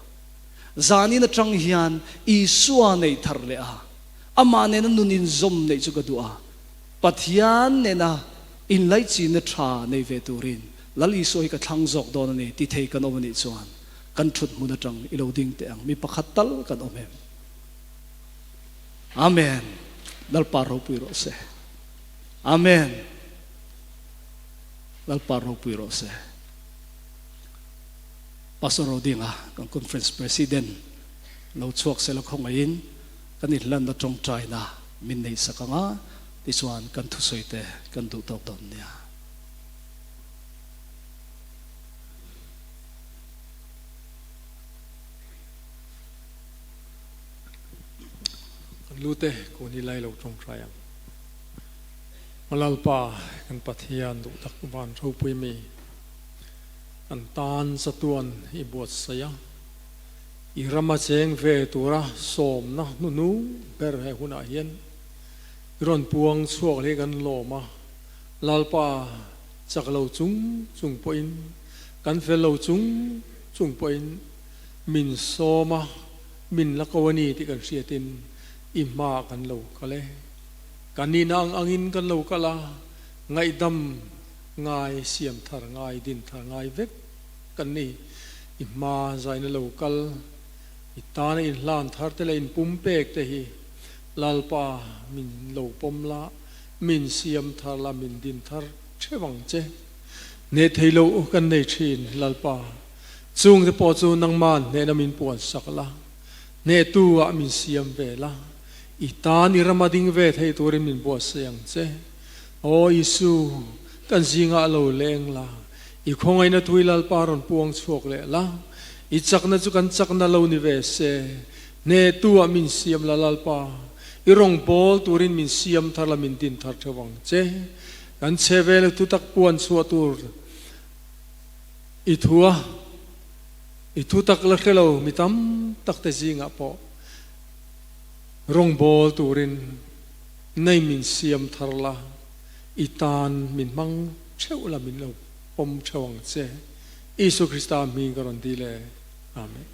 Zanin atang hian Isua neih thar leh a, amah nena nun inzawm neih chu ka duh a. Pathian nena inlaichinna tha nei ve turin Lal Isua hi ka thlang zawk dawn a ni ti thei kan awm a nih chuan kan thut hmun atang i lo ding teh ang, mi pakhat tal kan awm em? Amen. Lalpa ropui rawh se. Amen. Lalpa ropui rawh se. Pastor Rodinga kan conference president lo chhuak sela khawngaihin kan inhlanna tawngtaina min nei sak anga tichuan kan thusawi te kan duh tawk dawn nia. Kan lu te kun i lai lo tawngtai ang. Lalpa kan Pathian duh tak van ropui mi kan tan chatuan i buatsaih a, i rama cheng ve tura sawmna hnunu ber he hunah hian i rawn puang chhuak leh kan lawm a, Lalpa chak lo chung chung pawhin kan fel lo chung chung pawhin min sawm a, min la ko a ni tih kan hriatin i hmaah kan lo kal e. Kan nihna ang angin kan lo kal a, ngaihdam ngai, siam thar ngai, din thar ngai vek kan ni. I hma zaina lo kal, i tana inhlan thar te leh inpumpek te hi Lalpa min lo pawm la, min siam thar la, min din thar theuh ang che. Hneh thei lo kan nei thin Lalpa, chungte pawh chu nangman hnehna min puan sak la, hnehtu ah min siam ve la, i tan i rama ding ve thei turin min buatsaih ang che. Aw Isu, kan zingah lo leng la, i khawngaihna thui Lalpa rawn puang chhuak leh la, i chakna chu kan chakna lo ni ve se, hnehtu ah min siam la Lalpa, i rawngbâwl turin min siam thar la min din thar theuh ang che. Kan chhe vel thutak puan chhuah tur i thu a, i thutak la hre lo mi tam tak te zingah pawh rawngbâwl turin nei min siam thar la, i tan min hmang theuh la min lo pawm theuh ang che. Isu Krista hming ka rawn dil e. Amen.